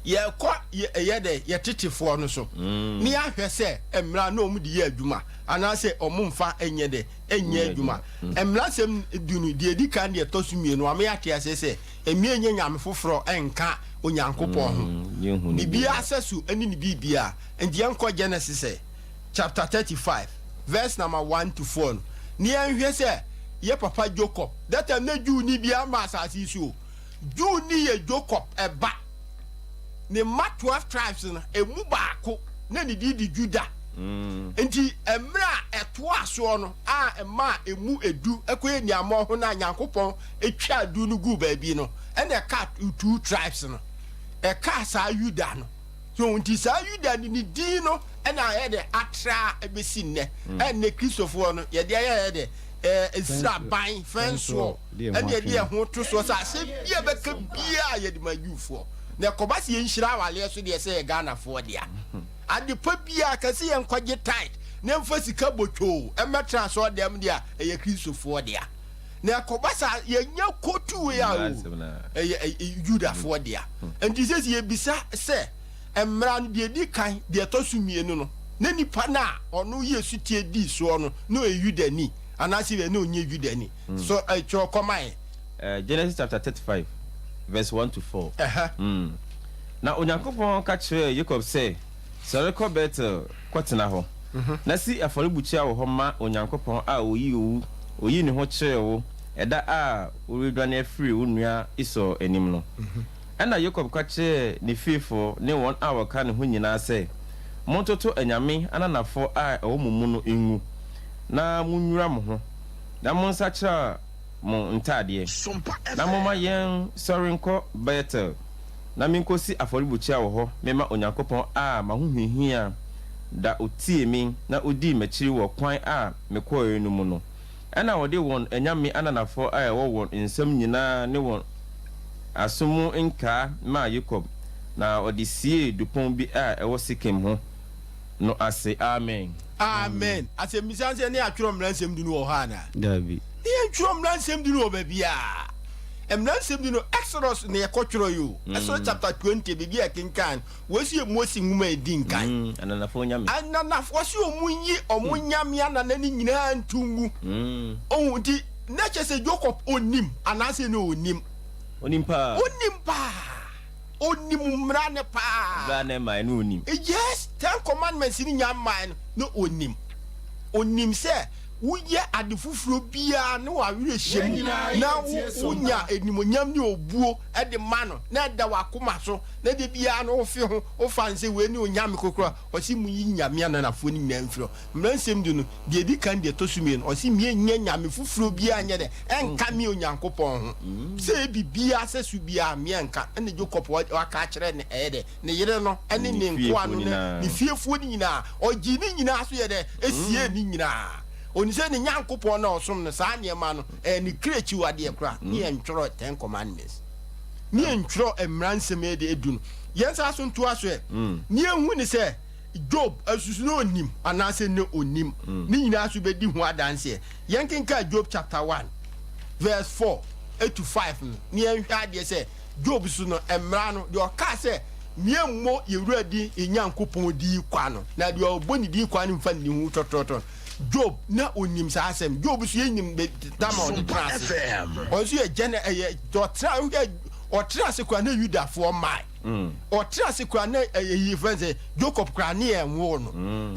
Yɛkɔ yɛ dɛ yɛ tetefoɔ no so ne yɛahwɛ sɛ mmara no wɔn de yɛ adwuma anaasɛ wɔn mfa nyɛ dɛ nyɛ adwuma. Mmara sɛm du no deɛ ɛdi kan deɛ ɛtɔ so mmienu ama yɛate aseɛ sɛ mmea nyɛ nyame foforɔ nka Onyankopɔn ho. Biribiara sɛso ne ne biribiara. Nti yɛnkɔ Genesis ɛ. chapter 35 verse number 1 to 4 no, na yɛnhwɛ sɛ yɛ papa Jacob, that time na Jew ni biara mma asase yi so o. Jew ni yɛ Jacob ɛba. Ne mma 12 tribes no, emu baako na ne din de Judah. Nti mmerɛ a ɛtoa soɔ no a mma a emu edu ɛkɔyɛ nnuammɔ ho na Nyankopɔn twaa du no guu baabi no, ɛna ɛkaa two tribes no. Ɛkaa saa Judah no. So nti saa Yuda no ne din no na ayɛ dɛ atra besi nnɛ. Ɛnnɛ Kristofoɔ no yɛde ayɛ ayɛ dɛ. nsraban fɛnsoɔ ɛne yɛde yɛn ho to soɔ sɛ asɛm bi a bɛka biaa yɛde ma Jewfoɔ. Na ɛkɔba sɛ yɛnhyira awaleɛ so deɛ, sɛ yɛ Ghanafoɔ dea. Adepa biaa ka sɛ yɛnkɔgye tithe na ɛmfa sika botwoo ɛmmɛtena asɔre dɛm deɛ a, ɛyɛ Kristofoɔ dea. Na ɛkɔba saa yɛnya kotu wei a o, ɛyɛ Yudafoɔ dea. Nti sɛ yɛbisa sɛ mmara no deɛ ɛdi kan, deɛ ɛtɔ so mmienu no, na nipa no a ɔno yɛ sutie dii soɔ no, na ɔyɛ Yudani anaasɛ na ɔnyɛ Yudani? So twerɛ kɔma yɛn. Genesis chapter 35 verse 1 to 4. Na Onyankopɔn ka kyerɛɛ Jacob sɛ, "Sɔre kɔ Betel kɔtena hɔ, na si afɔrebukyia wɔ hɔ ma Onyankopɔn a oyi owu oyi ne ho kyerɛɛ wo ɛda a woredwane afiri wo nua Esau anim no." Ɛna Jacob ka kyerɛɛ ne fiefoɔ ne wɔn a wɔka ne ho nyinaa sɛ, "Montoto anyame ananafoɔ a ɛwɔ mo mu no ngu, na munnwira mo ho, na monsakyera mo ntadeɛ, na momma yɛn sɔre nkɔ Betel, na menkɔsi afɔrebukyia wɔ hɔ mema Onyankopɔn a m'ahohiahia da otie me na odii m'akyiri wɔ kwan a mekɔeɛ no mu no." Ɛna wɔde wɔn anyame ananafoɔ a ɛwɔ wɔn nsam nyinaa ne wɔn aso mu nkaa maa Yakob, na ɔde siee dupɔn bi a ɛwɔ Sikem ho no ase. Amen. Amen. Asɛmmisa sɛ, ne atwerɛ Mmara Nsɛm Du no wɔ hɔ anaa? Dabi. Ne yɛntwerɛ Mmara Nsɛm Du no wɔ baabiaa. Mmara Nsɛm Du no, Exodus ne yɛkɔtwerɛ yi o. Exodus chapter 20, baabi a yɛkenkan wɔsi yɛ Mose nwoma a ɛdi nkan. Ananafoɔ nyame. Ananafoɔ si ɔmo yi ɔmo nyame anana ne nyinaa nto ngu. Ɔhu nti na kyerɛ sɛ Jacob onim anaasɛ ne onim? Onim paa. Onim paa, onim mmara ne paa. Bra ne mmaa no onim. Yes, Ten Commandments ni nya mmaa no na onim. Onim sɛ woyɛ ade foforɔ biara ne wawerɛ hyɛ mu na wonya animonyam ne obuo de ma no na ɛda wakoma so na de biara no wofe ho wofa n sɛ wei ne onyame kokoro. Ɔse mu yi nyame ananafoɔ no nyinaa mfiri hɔ. Mmara Nsɛm Du no deɛ ɛdi kan, deɛ ɛtɔ so mmienu, ɔse miɛnyɛ nyame foforɔ biara nyɛ dɛ ɛnka me Onyankopɔn ho, sɛ biribiara sɛ so biara meɛnka. Ɛne Jacob waka akyerɛ ne ɛyɛ dɛ ne yere no ɛne ne nkoa no ne ne fiefoɔ no nyinaa. Ɔgye ne nyinaa so yɛ dɛ esie ne nyinaa. Oni sɛ ne Nyankopɔn na ɔsom no saa nneɛma no ɛyɛ ne kra akyiwadeɛ koraa. Ne yɛn ntwerɛ Ten Commandments, ne yɛn ntwerɛ Mmara Nsɛm yɛ de edu no. Yɛn nsa so ntoa so ɛ ne yɛn hu ne sɛ Job asusu na onim anaasɛ ne onim ne nyinaa so bɛdi ho adanseɛ. Yɛn kenka Job chapter 1 verse 4 to 5 no ne yɛn hwɛ adeɛ sɛ Job so no, mmara no deɛ ɔkaa sɛ miemmɔ yɛwura di Nyankopɔn di kwa no, na deɛ ɔbɔ ne din kwa no mfa ne ho tɔtɔtɔ. Job na onim saa asɛm. Job so yɛnim tama ɔde tena ase. Ɔno nso yɛ gyɛnɛ ɛyɛ ɔtena ɔtena ase kora na Yudafoɔ mmaa ɔtena ase kora na ɛyɛ yi fɛn sɛ Jacob kora ne yɛn wo no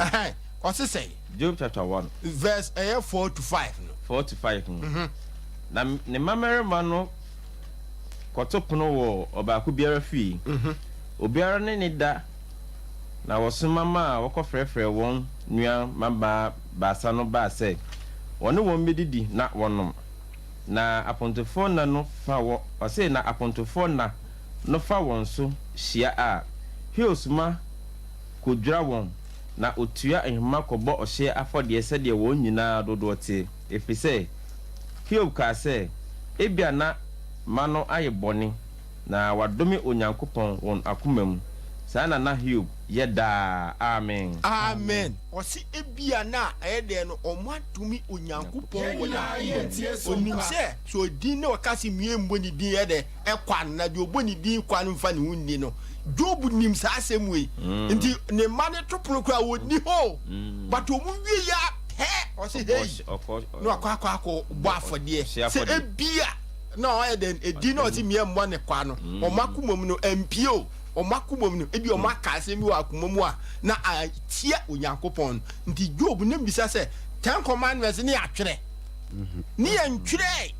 ɛhɛn ɔse sɛ Job chapter 1 verse ɛyɛ 4 to 5 no. 4 to 5 no. Na ne mmabarima no kɔto pono wɔ ɔbaako biara fie, obiara ne ne da, na wɔsoma maa wɔkɔfrɛfrɛɛ wɔn nua mmabaa baasa no baa sɛ wɔne wɔn bɛdidi na wɔnom. Na apontofoɔ nna no fa wɔ ɔse na apontofoɔ nna no fa wɔn so hyia a, Hiob soma kɔdwira wɔn, na ɔtua nhoma kɔbɔ ɔhyeɛ afɔdeɛ sɛdeɛ wɔn nyinaa dodoɔ teɛ, ɛfiri sɛ Hiob kaa sɛ, "Ebia na mma no ayɛ bɔne na wɔadome Onyankopɔn wɔn akoma mu." Saa na na Hiob yɛ daa. Amen. Amen. Ɔse ebia na ɛyɛ dɛn no ɔmo adome Onyankopɔn wɔ n'akoma mu. Onim sɛ sɛ ɔdin na ɔka se mmue mmɔ ne din yɛ dɛn ɛkwa no, na deɛ ɔbɔ ne din kwa no mfa ne ho nni no. Job nim saa asɛm wei. Nti ne mma ne to pono koraa wɔnni hɔ o. But ɔmo wie yɛ a pɛ ɔse hei na wakɔ akɔ akɔ bɔ afɔdeɛ sɛ ebia na ɔyɛ dɛn edin na ɔse mmue mmɔ ne kwa no, ɔmo akoma mu no ɛmpie o. Ɔmo akoma mu no, ebi ɔmo aka asɛm bi wɔ akoma mu a na atia Onyankopɔn no. Nti Job ne bisa sɛ Ten Commandments ne yɛatwerɛ ne yɛntwerɛ.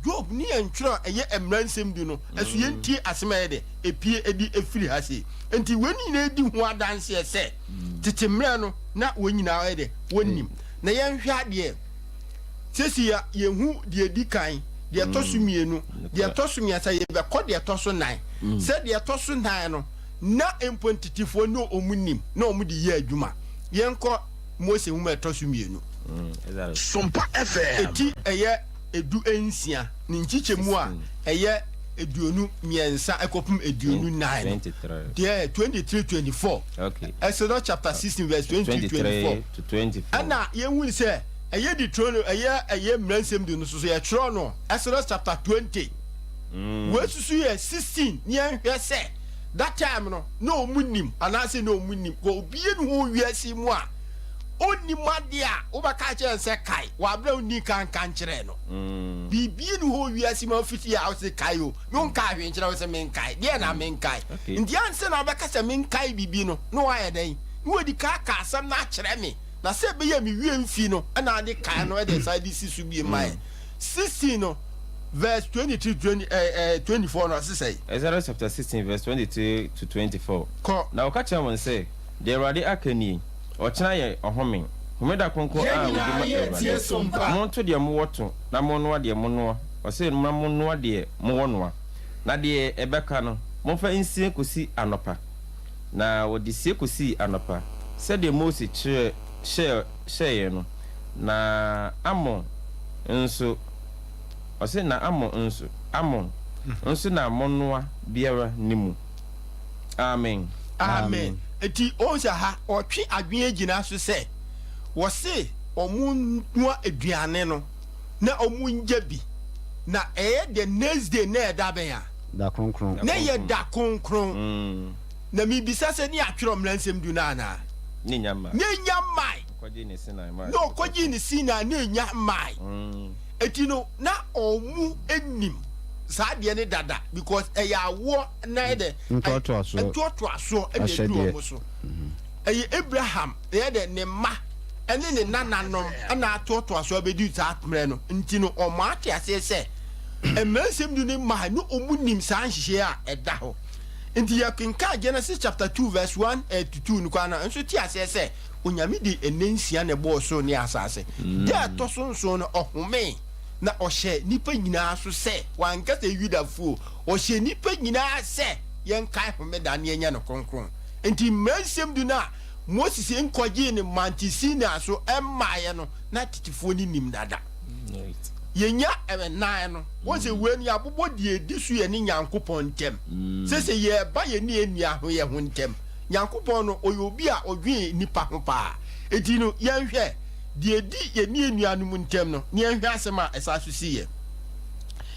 Job ne yɛntwerɛ ɛyɛ Mmara Nsɛm Du no ɛso. Yɛntie asɛm a ɛyɛ dɛ epie edi efiri ha sei. Nti wɔn nyinaa di ho adanseɛ sɛ tete mmerɛ no na wɔn nyinaa ɛyɛ dɛ wɔnim. Na yɛnhwɛ adeɛ sɛsi ya yɛhu deɛ edi kan, deɛ ɛtɔ so mmienu, deɛ ɛtɔ so mmiɛnsa, yɛbɛkɔ deɛ ɛtɔ so nan. Sɛ deɛ ɛtɔ so nan no na mpo ntetefoɔ ne ɔmo nim na ɔmo de yɛ adwuma. Yɛnkɔ Mose nwoma ɛtɔ so mmienu. Sompa FM. Eti ɛyɛ 16 ne nkyekyɛmu a ɛyɛ 23 ɛkɔpem 24 no. Deɛ 23 24. Exodus chapter 16 verse 23 24. Ɛna yɛhu sɛ ɛyɛ Deuteronomy, ɛyɛ Mmara Nsɛm Du no so so yɛtwerɛ no Exodus chapter 20. Wei susu yɛ 16 ne yɛnhwɛ sɛ that time no na ɔmu nim anaasɛ na ɔmu nim kɔ obie ne ho wiase mu a ɔnnim adeɛ a wobɛka kyerɛ sɛ kae wɔabrɛ wonni ka nka nkyerɛ no. Biribie ne hɔ wiase mu afiti a wose kae o, menka hwee nkyerɛ wo sɛ menkae deɛ na menkae. Nti ansa na wobɛka sɛ menkae biribi no na woayɛ dɛn na wadi ka aka asɛm no akyerɛ me, na sɛ ɛbɛyɛ me wie mfi no ɛna ade kae no ɛde saa de si so bie ma yɛ. 16 no verse 23 20 24 no ɔse sɛe? Exodus chapter 16 verse 23 to 24. Kɔ. Na ɔka kyerɛ wɔn sɛ, Deɛ Awurade aka nie, Ɔkyena yɛ ɔhome, homeda kronkron Yɛn a wɔdi nyinaa ma yɛretie Awurade. Sompa. Monto deɛ mowɔ to, na monnoa deɛ monoa, ɔse, na monnoa deɛ mowɔ noa, na deɛ ɛbɛka no, momfa nsie kɔsi anɔpa. Na wɔde sie kɔsii anɔpa, sɛdeɛ Mose kyerɛ hyɛɛ hyɛeɛ no. Na Amon nso, ɔse, na Amon nso, Amon nso na monnoa biara nni mu. Amen. Amen. Enti wohu sɛ ha ɔtwe adwene gyina so sɛ wɔse wɔn noa aduane no na wɔn ngya bi, na ɛyɛ the next day na ɛda bɛn a? Da kronkron. Na ɛyɛ da kronkron. Na mebisa sɛ ne yɛatwerɛ Mmara Nsɛm Du no anaa? Ne nya mmae. Ne nya mmae. Ɔkɔgyee ne Sinai Na ɔkɔgyee ne Sinai na enya mmae. Enti no na wɔn nim saa adeɛ no dada because ɛyɛ awoɔ na ɛyɛ dɛ Ntoatoasoɔ. Ntoatoasoɔ ɛna ɛdu Ahyɛdeɛ. wɔn so. Ɛyɛ Abraham ɛyɛ dɛ ne mma ɛne ne nananom ɛna atoatoa so abɛdu saa mmerɛ no. Nti no wɔn ate aseɛ sɛ Mmara Nsɛm Du no mmae no wɔn nim saa nhyehyɛeɛ a ɛda hɔ. Nti yɛkenkan Genesis chapter 2 verse 1 to 2 no koraa no nso te aseɛ sɛ Onyame de nna nsia na ɛbɔɔ soro ne asase. Da a ɛtɔ so nson no ɔhomee, na ɔhyɛɛ nnipa nyinaa so sɛ, wanka sɛ Yudafoɔ o, ɔhyɛɛ nnipa nyinaa sɛ yɛnkae homeda na yɛnyɛ no kronkron. Enti Mmara Nsɛm Du no a Moses nkɔgyee no Mante Sinai so mmaeɛ no, na tetefoɔ no nim dada. Yɛnya nnan no, wɔn sɛ wei no yɛabobɔ deɛ ɛdi so yɛne Nyankopɔn ntam. Sɛ sɛ yɛreba yɛne yɛn nua ho yɛn ho ntam. Nyankopɔn no, ɔyɛ obi a ɔdwen nnipa ho paa. Enti no, yɛnhwɛ deɛ ɛdi yɛne yɛn nuanom ntam no, na yɛnhwɛ asɛm a ɛsan so siiɛ.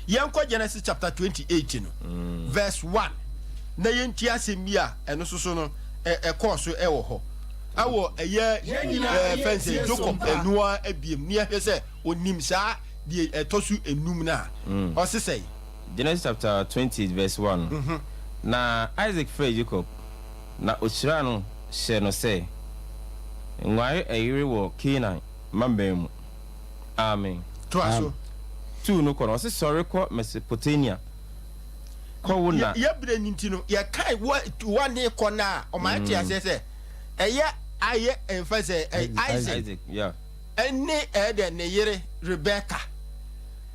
Yɛnkɔ Genesis chapter 28 no, verse 1, na yɛntie asɛm bi a ɛno nso so no, ɛkɔɔ so wɔ hɔ. Ɛwɔ ɛyɛ fɛn sɛ Jacob ɛnoa abiem, na yɛhwɛ sɛ ɔnim saa deɛ ɛtɔ so enum no a, ɔse sɛn? Genesis chapter 28 verse 1. Na Isaac frɛɛ Jacob, na ohyiraa no hyɛɛ no sɛ, Nware ɛyere wɔ Kanaan mmammaa mu. Amen. Toa so. Tuu no kɔ no, ɔse, Sɔre kɔ Mesopotamia, kɔ wo na. Yɛ berɛ no nti no, yɛkae wa ne kɔ no a, ɔma yɛte aseɛ sɛ ɛyɛ ayɛ mfa sɛ Isaac ɛne ɛyɛ dɛ ne yere Rebeka.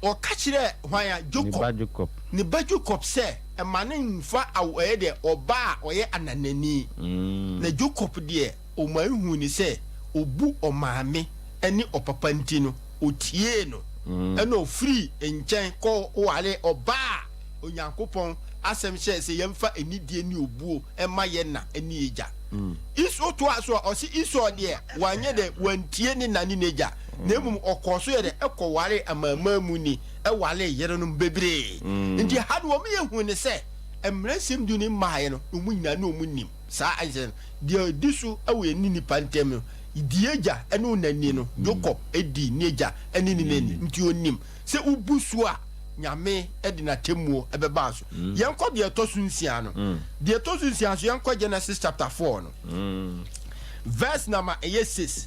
Ɔka kyerɛɛ hwan a? Jacob. Ne ba Jacob sɛ mma no mmfa awo ɛyɛ dɛ ɔbaa a ɔyɛ ananani. Na Jacob deɛ ɔma ehuu no sɛ ɔbu ɔmaame ne ɔpapa nti no, ɔtiee no. Ɛna ɔfirii nkyɛn kɔ waree ɔbaa a Onyankopɔn asɛm hyɛɛ sɛ yɛmfa anidie ne obuo mma yɛn na ne yɛn agya. Esau toaa so a, ɔse Esau deɛ wanyɛ dɛ, wantie ne na ne n'agya, na mmom ɔkɔɔ so yɛ dɛ kɔwaree amanamanmuni, waree yerenom bebree. Nti ha no wɔn yɛ hu ne sɛ, Mmara Nsɛm Du no mmaeɛ no, na wɔn nyinaa na wɔn nim saa nsɛm no. Deɛ ɛdi so wɔ yɛne nnipa ntam no, di agya ne wo na ni no, Jacob dii n'agya ne ne na ni, nti ɔnim sɛ wobu so a, Nyame de n'atemmuo bɛba so. Yɛnkɔ deɛ ɛtɔ so nsia no. Deɛ ɛtɔ so nsia nso, yɛnkɔ Genesis chapter 4 no. Verse number ɛyɛ 6.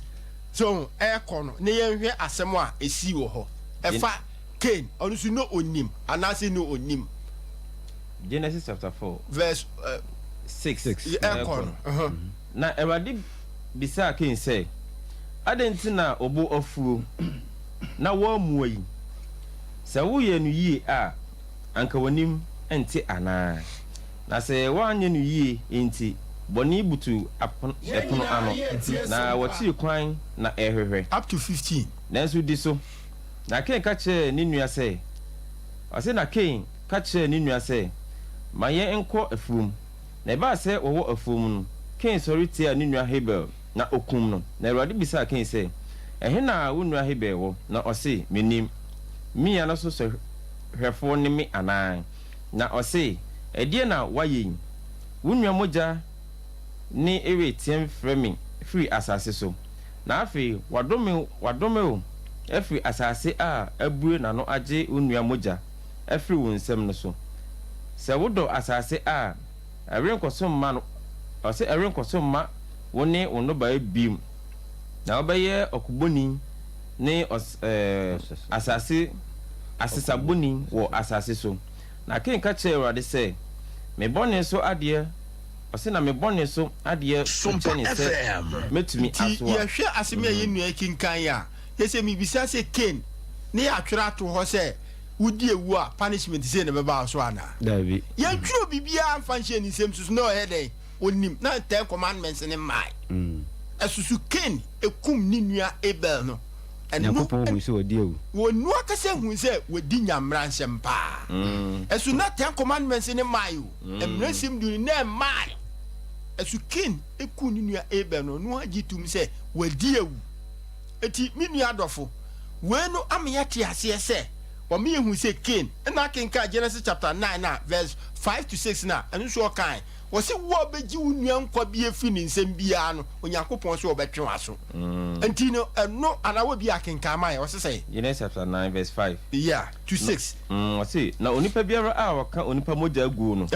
So ɛrekɔ no, na yɛnhwɛ asɛm a ɛsii wɔ hɔ. Ɛfa Cain, ɔno nso na ɔnim anaasɛ na ɔnim. Genesis chapter 4 verse 6 ɛrekɔ no. Na Awurade bisaa Kain sɛ, Adɛn nti na wo bo afuo na woammua yi? Sɛ woyɛɛ no yie a, anka w'anim nte anaa? Na sɛ woanyɛ no yie nti, Bɔne butu apon ɛpono ano, na w'akyiri kwan na ɛrehwehwɛ. Up to 15. Nanso di so. Na Kain ka kyerɛɛ ne nua sɛ, ɔse na Kain ka kyerɛɛ ne nua sɛ, Ma yɛn nkɔ afuom. Na ɛbaa sɛ wɔwɔ afuom no, Kain sɔre tiaa ne nua Habel, na okum no. Na Awurade bisaa Kain sɛ, Ɛhe na wo nua Habel wɔ? Na ɔse, Mennim. Me nua no so sɔhwɛfoɔ ne me anaa? Na ɔse, Ɛdeɛn na woayɛ yi? Wo nua mogya nne reteam frɛ me firi asase so. Na afei wɔadome wɔadome wo afiri asase a abue n'ano agye wo nua mogya afiri wo nsam no so. Sɛ wodɔ asase a, ɛrenkɔ so mma no, ɔse ɛrenkɔ so mma wo ne wo nnɔbaeɛ bio, na wobɛyɛ ɔkobɔni ne ɔs ɛɛ asase asesabɔni wɔ asase so. Na Kain ka kyerɛɛ Awurade sɛ, Me bɔne so adeɛ, ɔse na me bɔne so adeɛ so kyɛne sɛ mɛtumi Nti asoa. yɛhwɛ asɛm yi a yɛn nua yi kenkan yi a, kyerɛ sɛ mebisa sɛ Cain ne yɛatwerɛ ato hɔ sɛ wodi awu a punishment sei na ɛbɛba wo so anaa? Daabi. Yɛntwerɛ biribiara mfa nhyɛɛ ne nsam so so na ɔyɛ dɛn? Ɔnim. Na Ten Commandments no mmae. Ɛsoso Cain kum ne nua Abel no. Ɛno Nyankopɔn hui sɛ wadi awu. Wɔn ankasa hui sɛ wadi Nya mmara nsɛm paa. Ɛso na Ten Commandments no mmae o. Mmara nsɛm du no na ɛmmae. Ɛso Cain kum ne nua Abel no, ɔno ara gye tom sɛ wadi awu. Enti me nua adɔfo, wei no ama yɛate aseɛ sɛ wɔma yɛhu sɛ Cain, ɛna akenkan Genesis chapter 9 a verse 5 to 6 no a, ɛno nso ɔkae. Wɔse wo a wobɛgye wo nua nkwa bi afiri ne nsam biara no, Onyankopɔn se ɔbɛtwe w'aso. Enti no, ɛno anaa wɔ bi akenkan ma yɛ, ɔse sɛn? Genesis chapter 9 verse 5. Yeah, to 6. Ɔse, na onipa biara a ɔka onipa mogya guo no,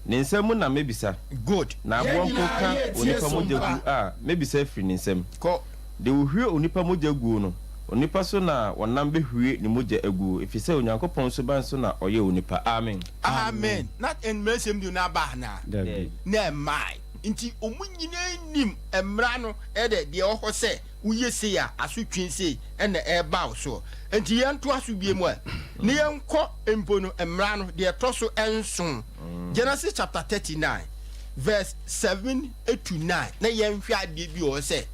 ne nsa mu na mɛbisa. Good. Na aboa mpo ka onipa mogya gu a, mɛbisa afiri ne nsam. Kɔ. Deɛ ɔhwie onipa mogya guo no, onipa so na wɔnam bɛhwie ne mogya aguo, ɛfiri sɛ Onyankopɔn suban so na ɔyɛɛ onipa. Amen. Amen. Na mmara nsɛm du no aba anaa? Dabi. Na ɛmmae. Nti wɔn nyinaa nim mmara no ɛdɛ deɛ ɛwɔ hɔ sɛ woyɛ sei a asotwe sei ɛna ɛreba wo soɔ. Nti yɛntoa so bio mu ɛ na yɛnkɔ mpo no mmara no deɛ ɛtɔ so nson, Genesis chapter 39 verse 7 to 9, na yɛnhwɛ adeɛ bi wɔ hɔ sɛ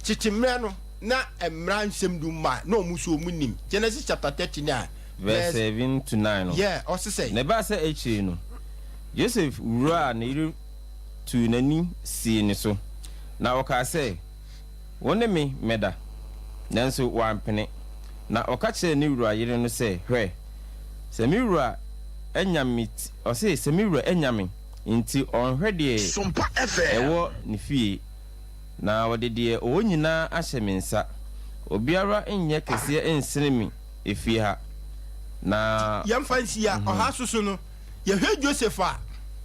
tete mmerɛ no na mmara nsɛm du mmae na wɔn nso wɔn nim. Genesis chapter 39 Verse 7 to 9 no. Yeah, ɔse sɛn? Na ɛbaa sɛ akyiri no, Yosef wuraa ne yere tuu n'ani sii ne so, na ɔkaa sɛ, Wo ne me mmɛda. Nanso wampene. Na ɔka kyerɛɛ ne wura yere no sɛ, Hwɛ, sɛ me wura anya me ti, ɔse, sɛ me wura anya me nti ɔnhwɛ deɛ ɛwɔ ne fie, na ɔde deɛ ɔwɔ nyinaa ahyɛ me nsa. Obiara nyɛ kɛseɛ nsene me efie ha, na. Yɛmfa nsi a ɔha so so no, yɛhwɛ Joseph a,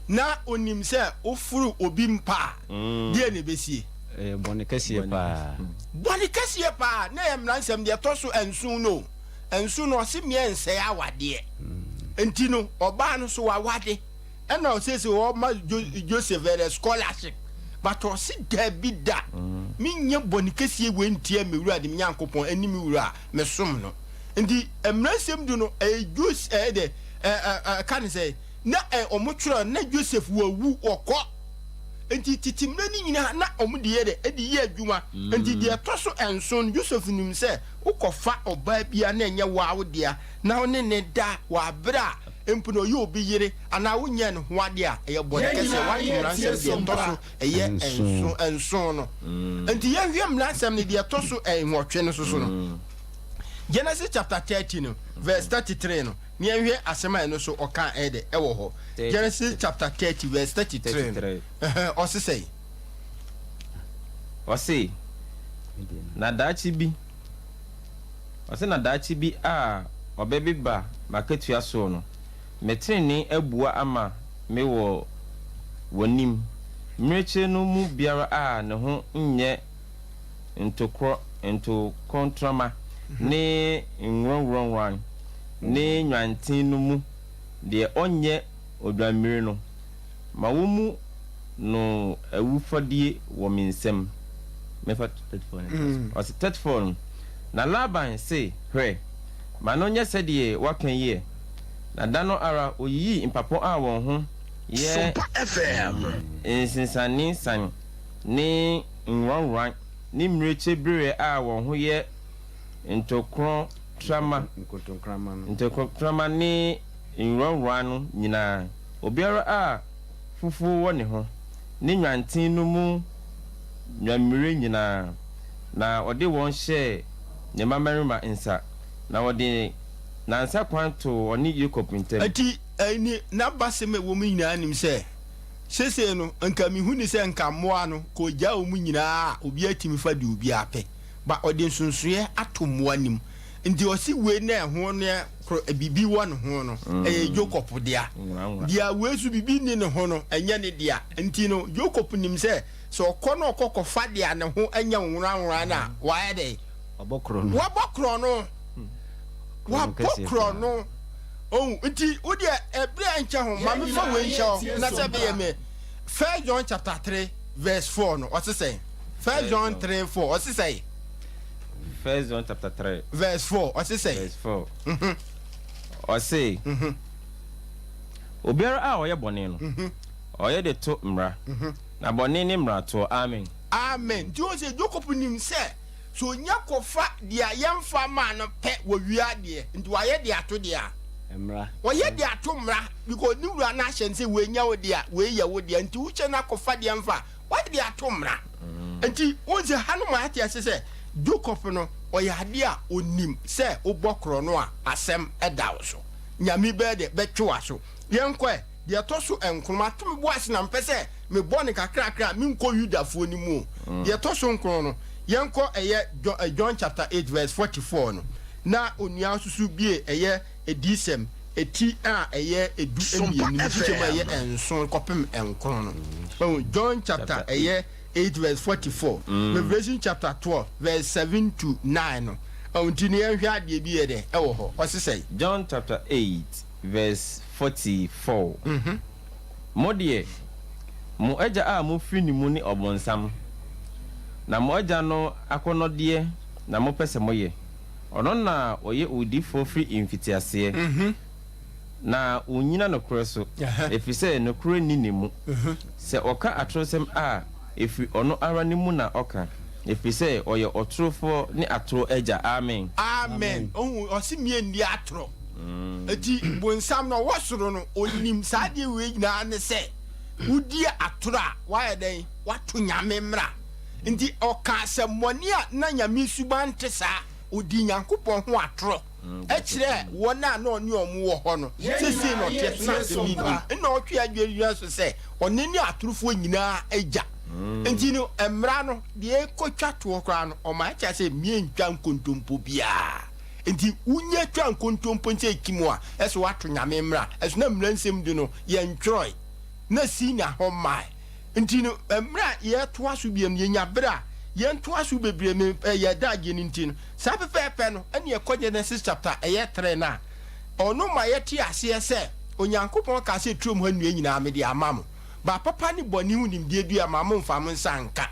na onim sɛ woforo obi mpa a, deɛn na ɛbɛsie? Ɛyɛ bɔne kɛseɛ paa. Bɔne kɛseɛ paa. Na ɛyɛ mmara nsɛm deɛ ɛtɔ so nson no o. Nson no, ɔse meɛ nsɛe awadeɛ. Nti no, ɔbaa no so wawade. Ɛna ɔseesei ɔma Joseph ɛdɛ scholarship. But ɔse daabi da, menyɛ bɔne kɛseɛ wei ntia me wura de me Nyankopɔn ɛne me wura a mesom no. Nti mmara nsɛm du no, ɛyɛ Joseph ɛyɛ dɛ, ɛka ne sɛ, na ɔmo twerɛ na Joseph wawu ɔkɔ. Nti tete mmerɛ no nyinaa na ɔmo de yɛ dɛ, ɛde yɛ adwuma. Nti deɛ ɛtɔ so nson no, Joseph nim sɛ wokɔfa ɔbaa bi a na ɛnyɛ wo ara wo dea na wo ne no da wɔ aberɛ a mpo na ɔyɛ obi yere anaa wonyɛɛ ne ho adeɛ a, ɛyɛ bɔne kɛseɛ. Woate mmara nsɛm deɛ ɛtɔ so ɛyɛ nson nson no. Nti yɛnhwɛ mmara nsɛm no deɛ ɛtɔ so nwɔtwe no so so no. Genesis chapter 30 no verse 33 no, ne yɛnhwɛ asɛm a ɛno so ɔka ɛyɛ dɛ ɛwɔ hɔ. Genesis chapter 30 verse 33 no, ɔse sɛn? Ɔse, na daakye bi, ɔse na daakye bi a ɔbɛbeba m'akatua soɔ no, me tenenee abua ama me wɔ w'anim, mmirekyire no mu biara a ne ho nyɛ ntokorɔ, ntokontrama ne nworonnworan ne nnwanten no mu deɛ ɔnyɛ odwammire no, ma wɔmmu no awufɔdie wɔ me nsam. Mɛfa 34 no ntoa so. Ɔse, 34 no, Na Laban se, Hwɛ, ma no nyɛ sɛdeɛ woaka yi ɛ. Na da no ara ɔyiyii mpapo a wɔn ho. Yɛ nsensanee-san ne nworannworan ne mmirekyibereɛ a wɔn ho yɛ ntokontrama ntokontrama ne nworannworan no nyinaa, obiara a fufuo wɔ ne ho, ne nnwanten no mu nnwammire nyinaa, na ɔde wɔn hyɛɛ ne mmammarima nsa, na wɔde nnansa kwan too ɔne Yakob ntam. Enti ɛne n'abasɛm a ɛwɔ mu nyinaa nim sɛ, seesei no, nka mehu no sɛ nka mmoa no, ka ɔgyaa wɔn nyinaa a, obiara tumi fa deɛ obiara pɛ. But ɔde nsonsonoeɛ ato mmoa no mu. Nti ɔse wei na ɛho no yɛ koro, biribi wɔ ne ho no, ɛyɛ Jacob dea. Deɛ wei nso biribi nni ne ho no, ɛnyɛ ne dea. Nti no, Jacob nim sɛ, sɛ ɔkɔ na ɔkɔ kɔfa deɛ ne ho nyɛ nworanworan no a, wayɛ dɛn? Wabɔ korɔno. Wabɔ korɔno. Wabɔ korɔno. Ohu, nti wo deɛ ɛberɛ a nkyɛ ho, ma mefa wei nhyɛ hɔ na sɛ ɛbɛyɛ me. First John chapter 3 verse 4 no, ɔse sɛn? First John 3 4, ɔse sɛn? First John chapter 3 verse 4, ɔse sɛn? Verse 4. Ɔse, obiara a ɔyɛ bɔne no, ɔyɛ de to mmara, na bɔne ne mmaratoɔ. Amen. Amen. Nti wohu sɛ Jacob nim sɛ sɛ onya kɔfa deɛ yɛmfa maa no pɛ wɔ wia deɛ, nti wayɛ de ato deɛ a? Mmara. Ɔyɛ de ato mmara because ne wura no ahyɛ no sɛ wei nyɛ wo dea, wei yɛ wo dea, nti wohyɛ no akɔfa deɛ mfa a, wayɛ de ato mmara. Nti wohu sɛ ha no ma yɛate ase sɛ Jacob no ɔyɛ adeɛ a ɔnim sɛ wobɔ korɔno a asɛm da wo so. Nyame bɛyɛ dɛ bɛtwe w'aso. Yɛnkɔ ɛ, deɛ ɛtɔ so nkron, mato me bo ase na mepɛ sɛ mebɔ no kakrakra a menkɔ Yudafoɔ no mu o. Deɛ ɛtɔ so nkron no, yɛnkɔ ɛyɛ John chapter 8 verse 44 no, na onua nso so bue ɛyɛ Adiyisɛm eti a ɛyɛ 12 no mu nkyekyɛmu a ɛyɛ nson kɔpem nkron no. Wahu? John chapter ɛyɛ 8 verse 44, Revelation chapter 12 verse 7 to 9 no. Wahu? Nti no yɛnhwɛ adeɛ bi yɛ dɛ ɛwɔ hɔ. Ɔse sɛn? John chapter 8 verse 44, Mo deɛ, mo agya a mofiri ne mu ne ɔbonsam, na mo agya no akɔnnɔdeɛ na mopɛ sɛ moyɛ. Ɔno na ɔyɛ owudifoɔ firi mfitiaseɛ, na ɔnnyina nokorɛ so, ɛfiri sɛ nokorɛ nni ne mu. Sɛ ɔka atorosɛm a, ɛfiri ɔno ara ne mu na ɔka, ɛfiri sɛ ɔyɛ ɔtorofoɔ ne atorɔ agya. Amen. Amen. Ohu, ɔse mie nni atorɔ. Eti bonsam no ɔwɔ soro no, onim saa adeɛ wei nyinaa ne sɛ, wodi atorɔ a, wayɛ dɛn? Wato Nyame mmra. Nti ɔkaa asɛmmɔne a na Nyame suban nte saa, odii Nyankopɔn ho atorɔ kyerɛɛ wɔn a na ɔne wɔn wɔ hɔ no sɛ sei na ɔteɛ so na asɛm yi nnim. Nna ɔtwe adwene gyina so sɛ ɔno ne atorofoɔ nyinaa agya. Nti no mmara no deɛ ɛkɔtwa toɔ koraa no ɔma ɛkyerɛ sɛ mientwa nkontompo biara. Nti wonya twa nkontompo sɛ ɛkim a ɛsɛ woato Nyame mmara. Ɛso na mmara nsɛm du no yɛntwerɛe na Sina hɔ mmae. Nti no, mmerɛ a yɛretoa so bio no, yɛnya berɛ a yɛntoa so bebree, me, yɛ daagye no nti no, saa pɛpɛɛpɛ no ɛne ɛkɔ Genesis chapter ɛyɛ three no a, ɔno ma yɛte aseɛ sɛ Onyankopɔn kaa sɛ turom ha nnua nyinaa mede ama mo, ba papa ne bɔne ho nimdeɛ dua ma momfa mo nsa nka.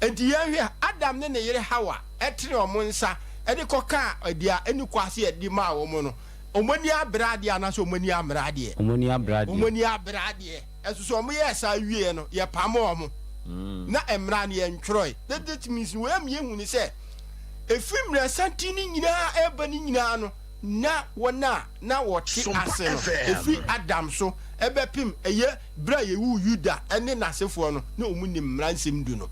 Enti yɛnhwɛ, Adam ne ne yere Hawa tene wɔn nsa de kɔkaa deɛ ɛnni kwa sɛ yɛde maa wɔn no, wɔn ani abere adeɛ anaasɛ wɔn ani ammere adeɛ? Wɔn ani abere adeɛ. Wɔn ani abere adeɛ. Ɛso sɛ wɔyɛɛ saa wieɛ no, yɛpamoo wɔn. Na mmara no yɛntwerɛe. That that means wei ama yɛhu ne sɛ, ɛfiri mmerɛsanten no nyinaa ɛreba no nyinaa no, na wɔn a na wɔte ase no, ɛfiri Adam so ɛbɛpem ɛyɛ berɛ a yɛwuu Yuda ne n'asefoɔ no, na wɔn nim mmara nsɛm du no.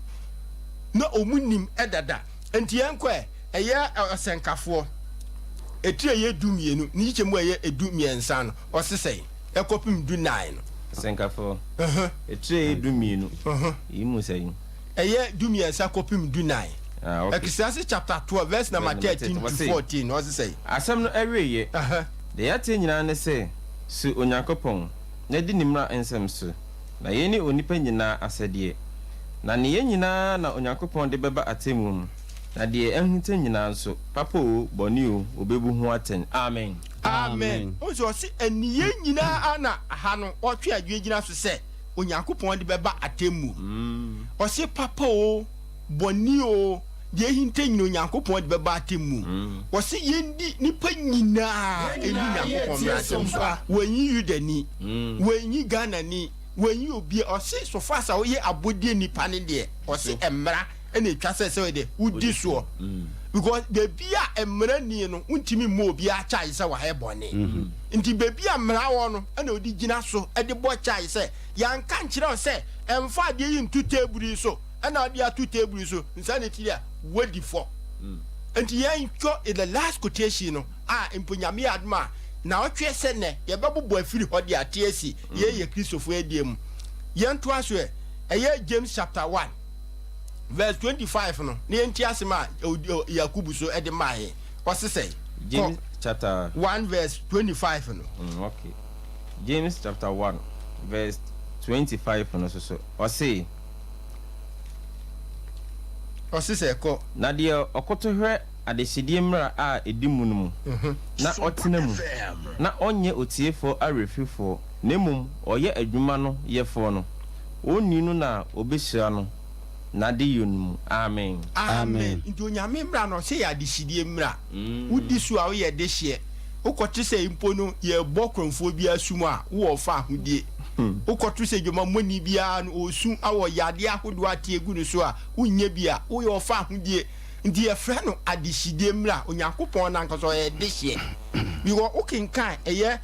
Na wɔn nim dada. Enti yɛnkɔ ɛ, ɛyɛ ɔsɛnkafoɔ, etire a ɛyɛ 12, ne nkyekyɛmu a ɛyɛ 13 no, ɔse sɛn? Ɛkɔpem 14 no. Ɔsɛnkafoɔ, etire a ɛyɛ 12, yi mu sɛn? Ɛyɛ 13 kɔpem 14. Ah, okay. Ecclesiastes chapter 12 verse number 13 to 14, ɔse sɛn? Asɛm no awieeɛ, deɛ yɛateɛ nyinaa ne sɛ, Su Onyankopɔn, na di ne mmara nsɛm so, na yei ne onipa nyinaa asɛdeɛ. Na nneyɛɛ nyinaa na Onyankopɔn de bɛba atemmuo mu, na deɛ ahunta nyinaa nso, papa oo, bɔne oo, ɔbɛbu ho atɛn. Amen. Amen. Wohu sɛ ɔse nneyɛɛ nyinaa a na ha no ɔtwe adwene gyina so sɛ Onyankopɔn de bɛba atemmuo. Ɔse papa oo, bɔne oo. Deɛ ahinta nyina Onyankopɔn de bɛba atemmu. Ɔse yɛndi nipa nyinaa ɛni Nyankopɔn mmara nsɛm so. Wɔnyi Yudani, wɔnyi Ghanani, wɔnyi obia. Ɔse so far as a woyɛ abɔdeɛ nipa no deɛ, ɔse mmara ɛna ɛtwa sɛ sɛ deɛ wodi soɔ. Because baabi a mmara nie no, wontumi mmɔ obiara charge sɛ wayɛ bɔne. Nti baabi a mmara wɔ no ɛna wode gyina so de bɔ charge sɛ yɛanka nkyerɛ wo sɛ ɛmfa adeɛ yi nto table yi so. Ɛna ɔde ato table so nsa ne tiri a wadi fɔ. Nti yɛn kɔ the last quotation no a mpo Nyame yɛ adom a naɔtweɛ sɛ nɛ yɛbɛbobɔ afiri hɔ de ate asi yɛn yɛ Kristofoɔ adie mu. Yɛn toa so ɛ, ɛyɛ James chapter 1 verse 25 no na yɛn ti asem a Yakubu so de maa yɛn. Ɔse sɛn? James chapter 1 verse 25 no. Okay. James chapter 1 verse 25 no so so ɔse. Ɔse sɛ, Kɔ. Na deɛ ɔkoto hwɛ adehyedeɛ mmara a ɛdi mu no mu, na ɔtena mu, na ɔnyɛ otiefoɔ awerɛfirifoɔ, na mmom ɔyɛ adwuma no yɛfoɔ no, onii no na wɔbɛhyira no n'adeyɔ no mu. Amen. Amen. Nti Onyame mmara no ɔse yɛ adehyedeɛ mmara. Wodi so a woyɛ dehyeɛ. Wokɔte sɛ mpo no yɛrebɔ korɔmfoɔ bi asu mu a, wowɔ ɔfa ahodie. Wokɔto sɛ dwamammɔni biara no ɔresu wɔ yadeɛ ahodoɔ ate agu no so a, wonyɛ bi a, woyɛ ɔfa ahodie. Nti yɛfrɛ no adehyedie mmra. Onyankopɔn no ankasa ɔyɛ dehyeɛ. Because wokenkan ɛyɛ.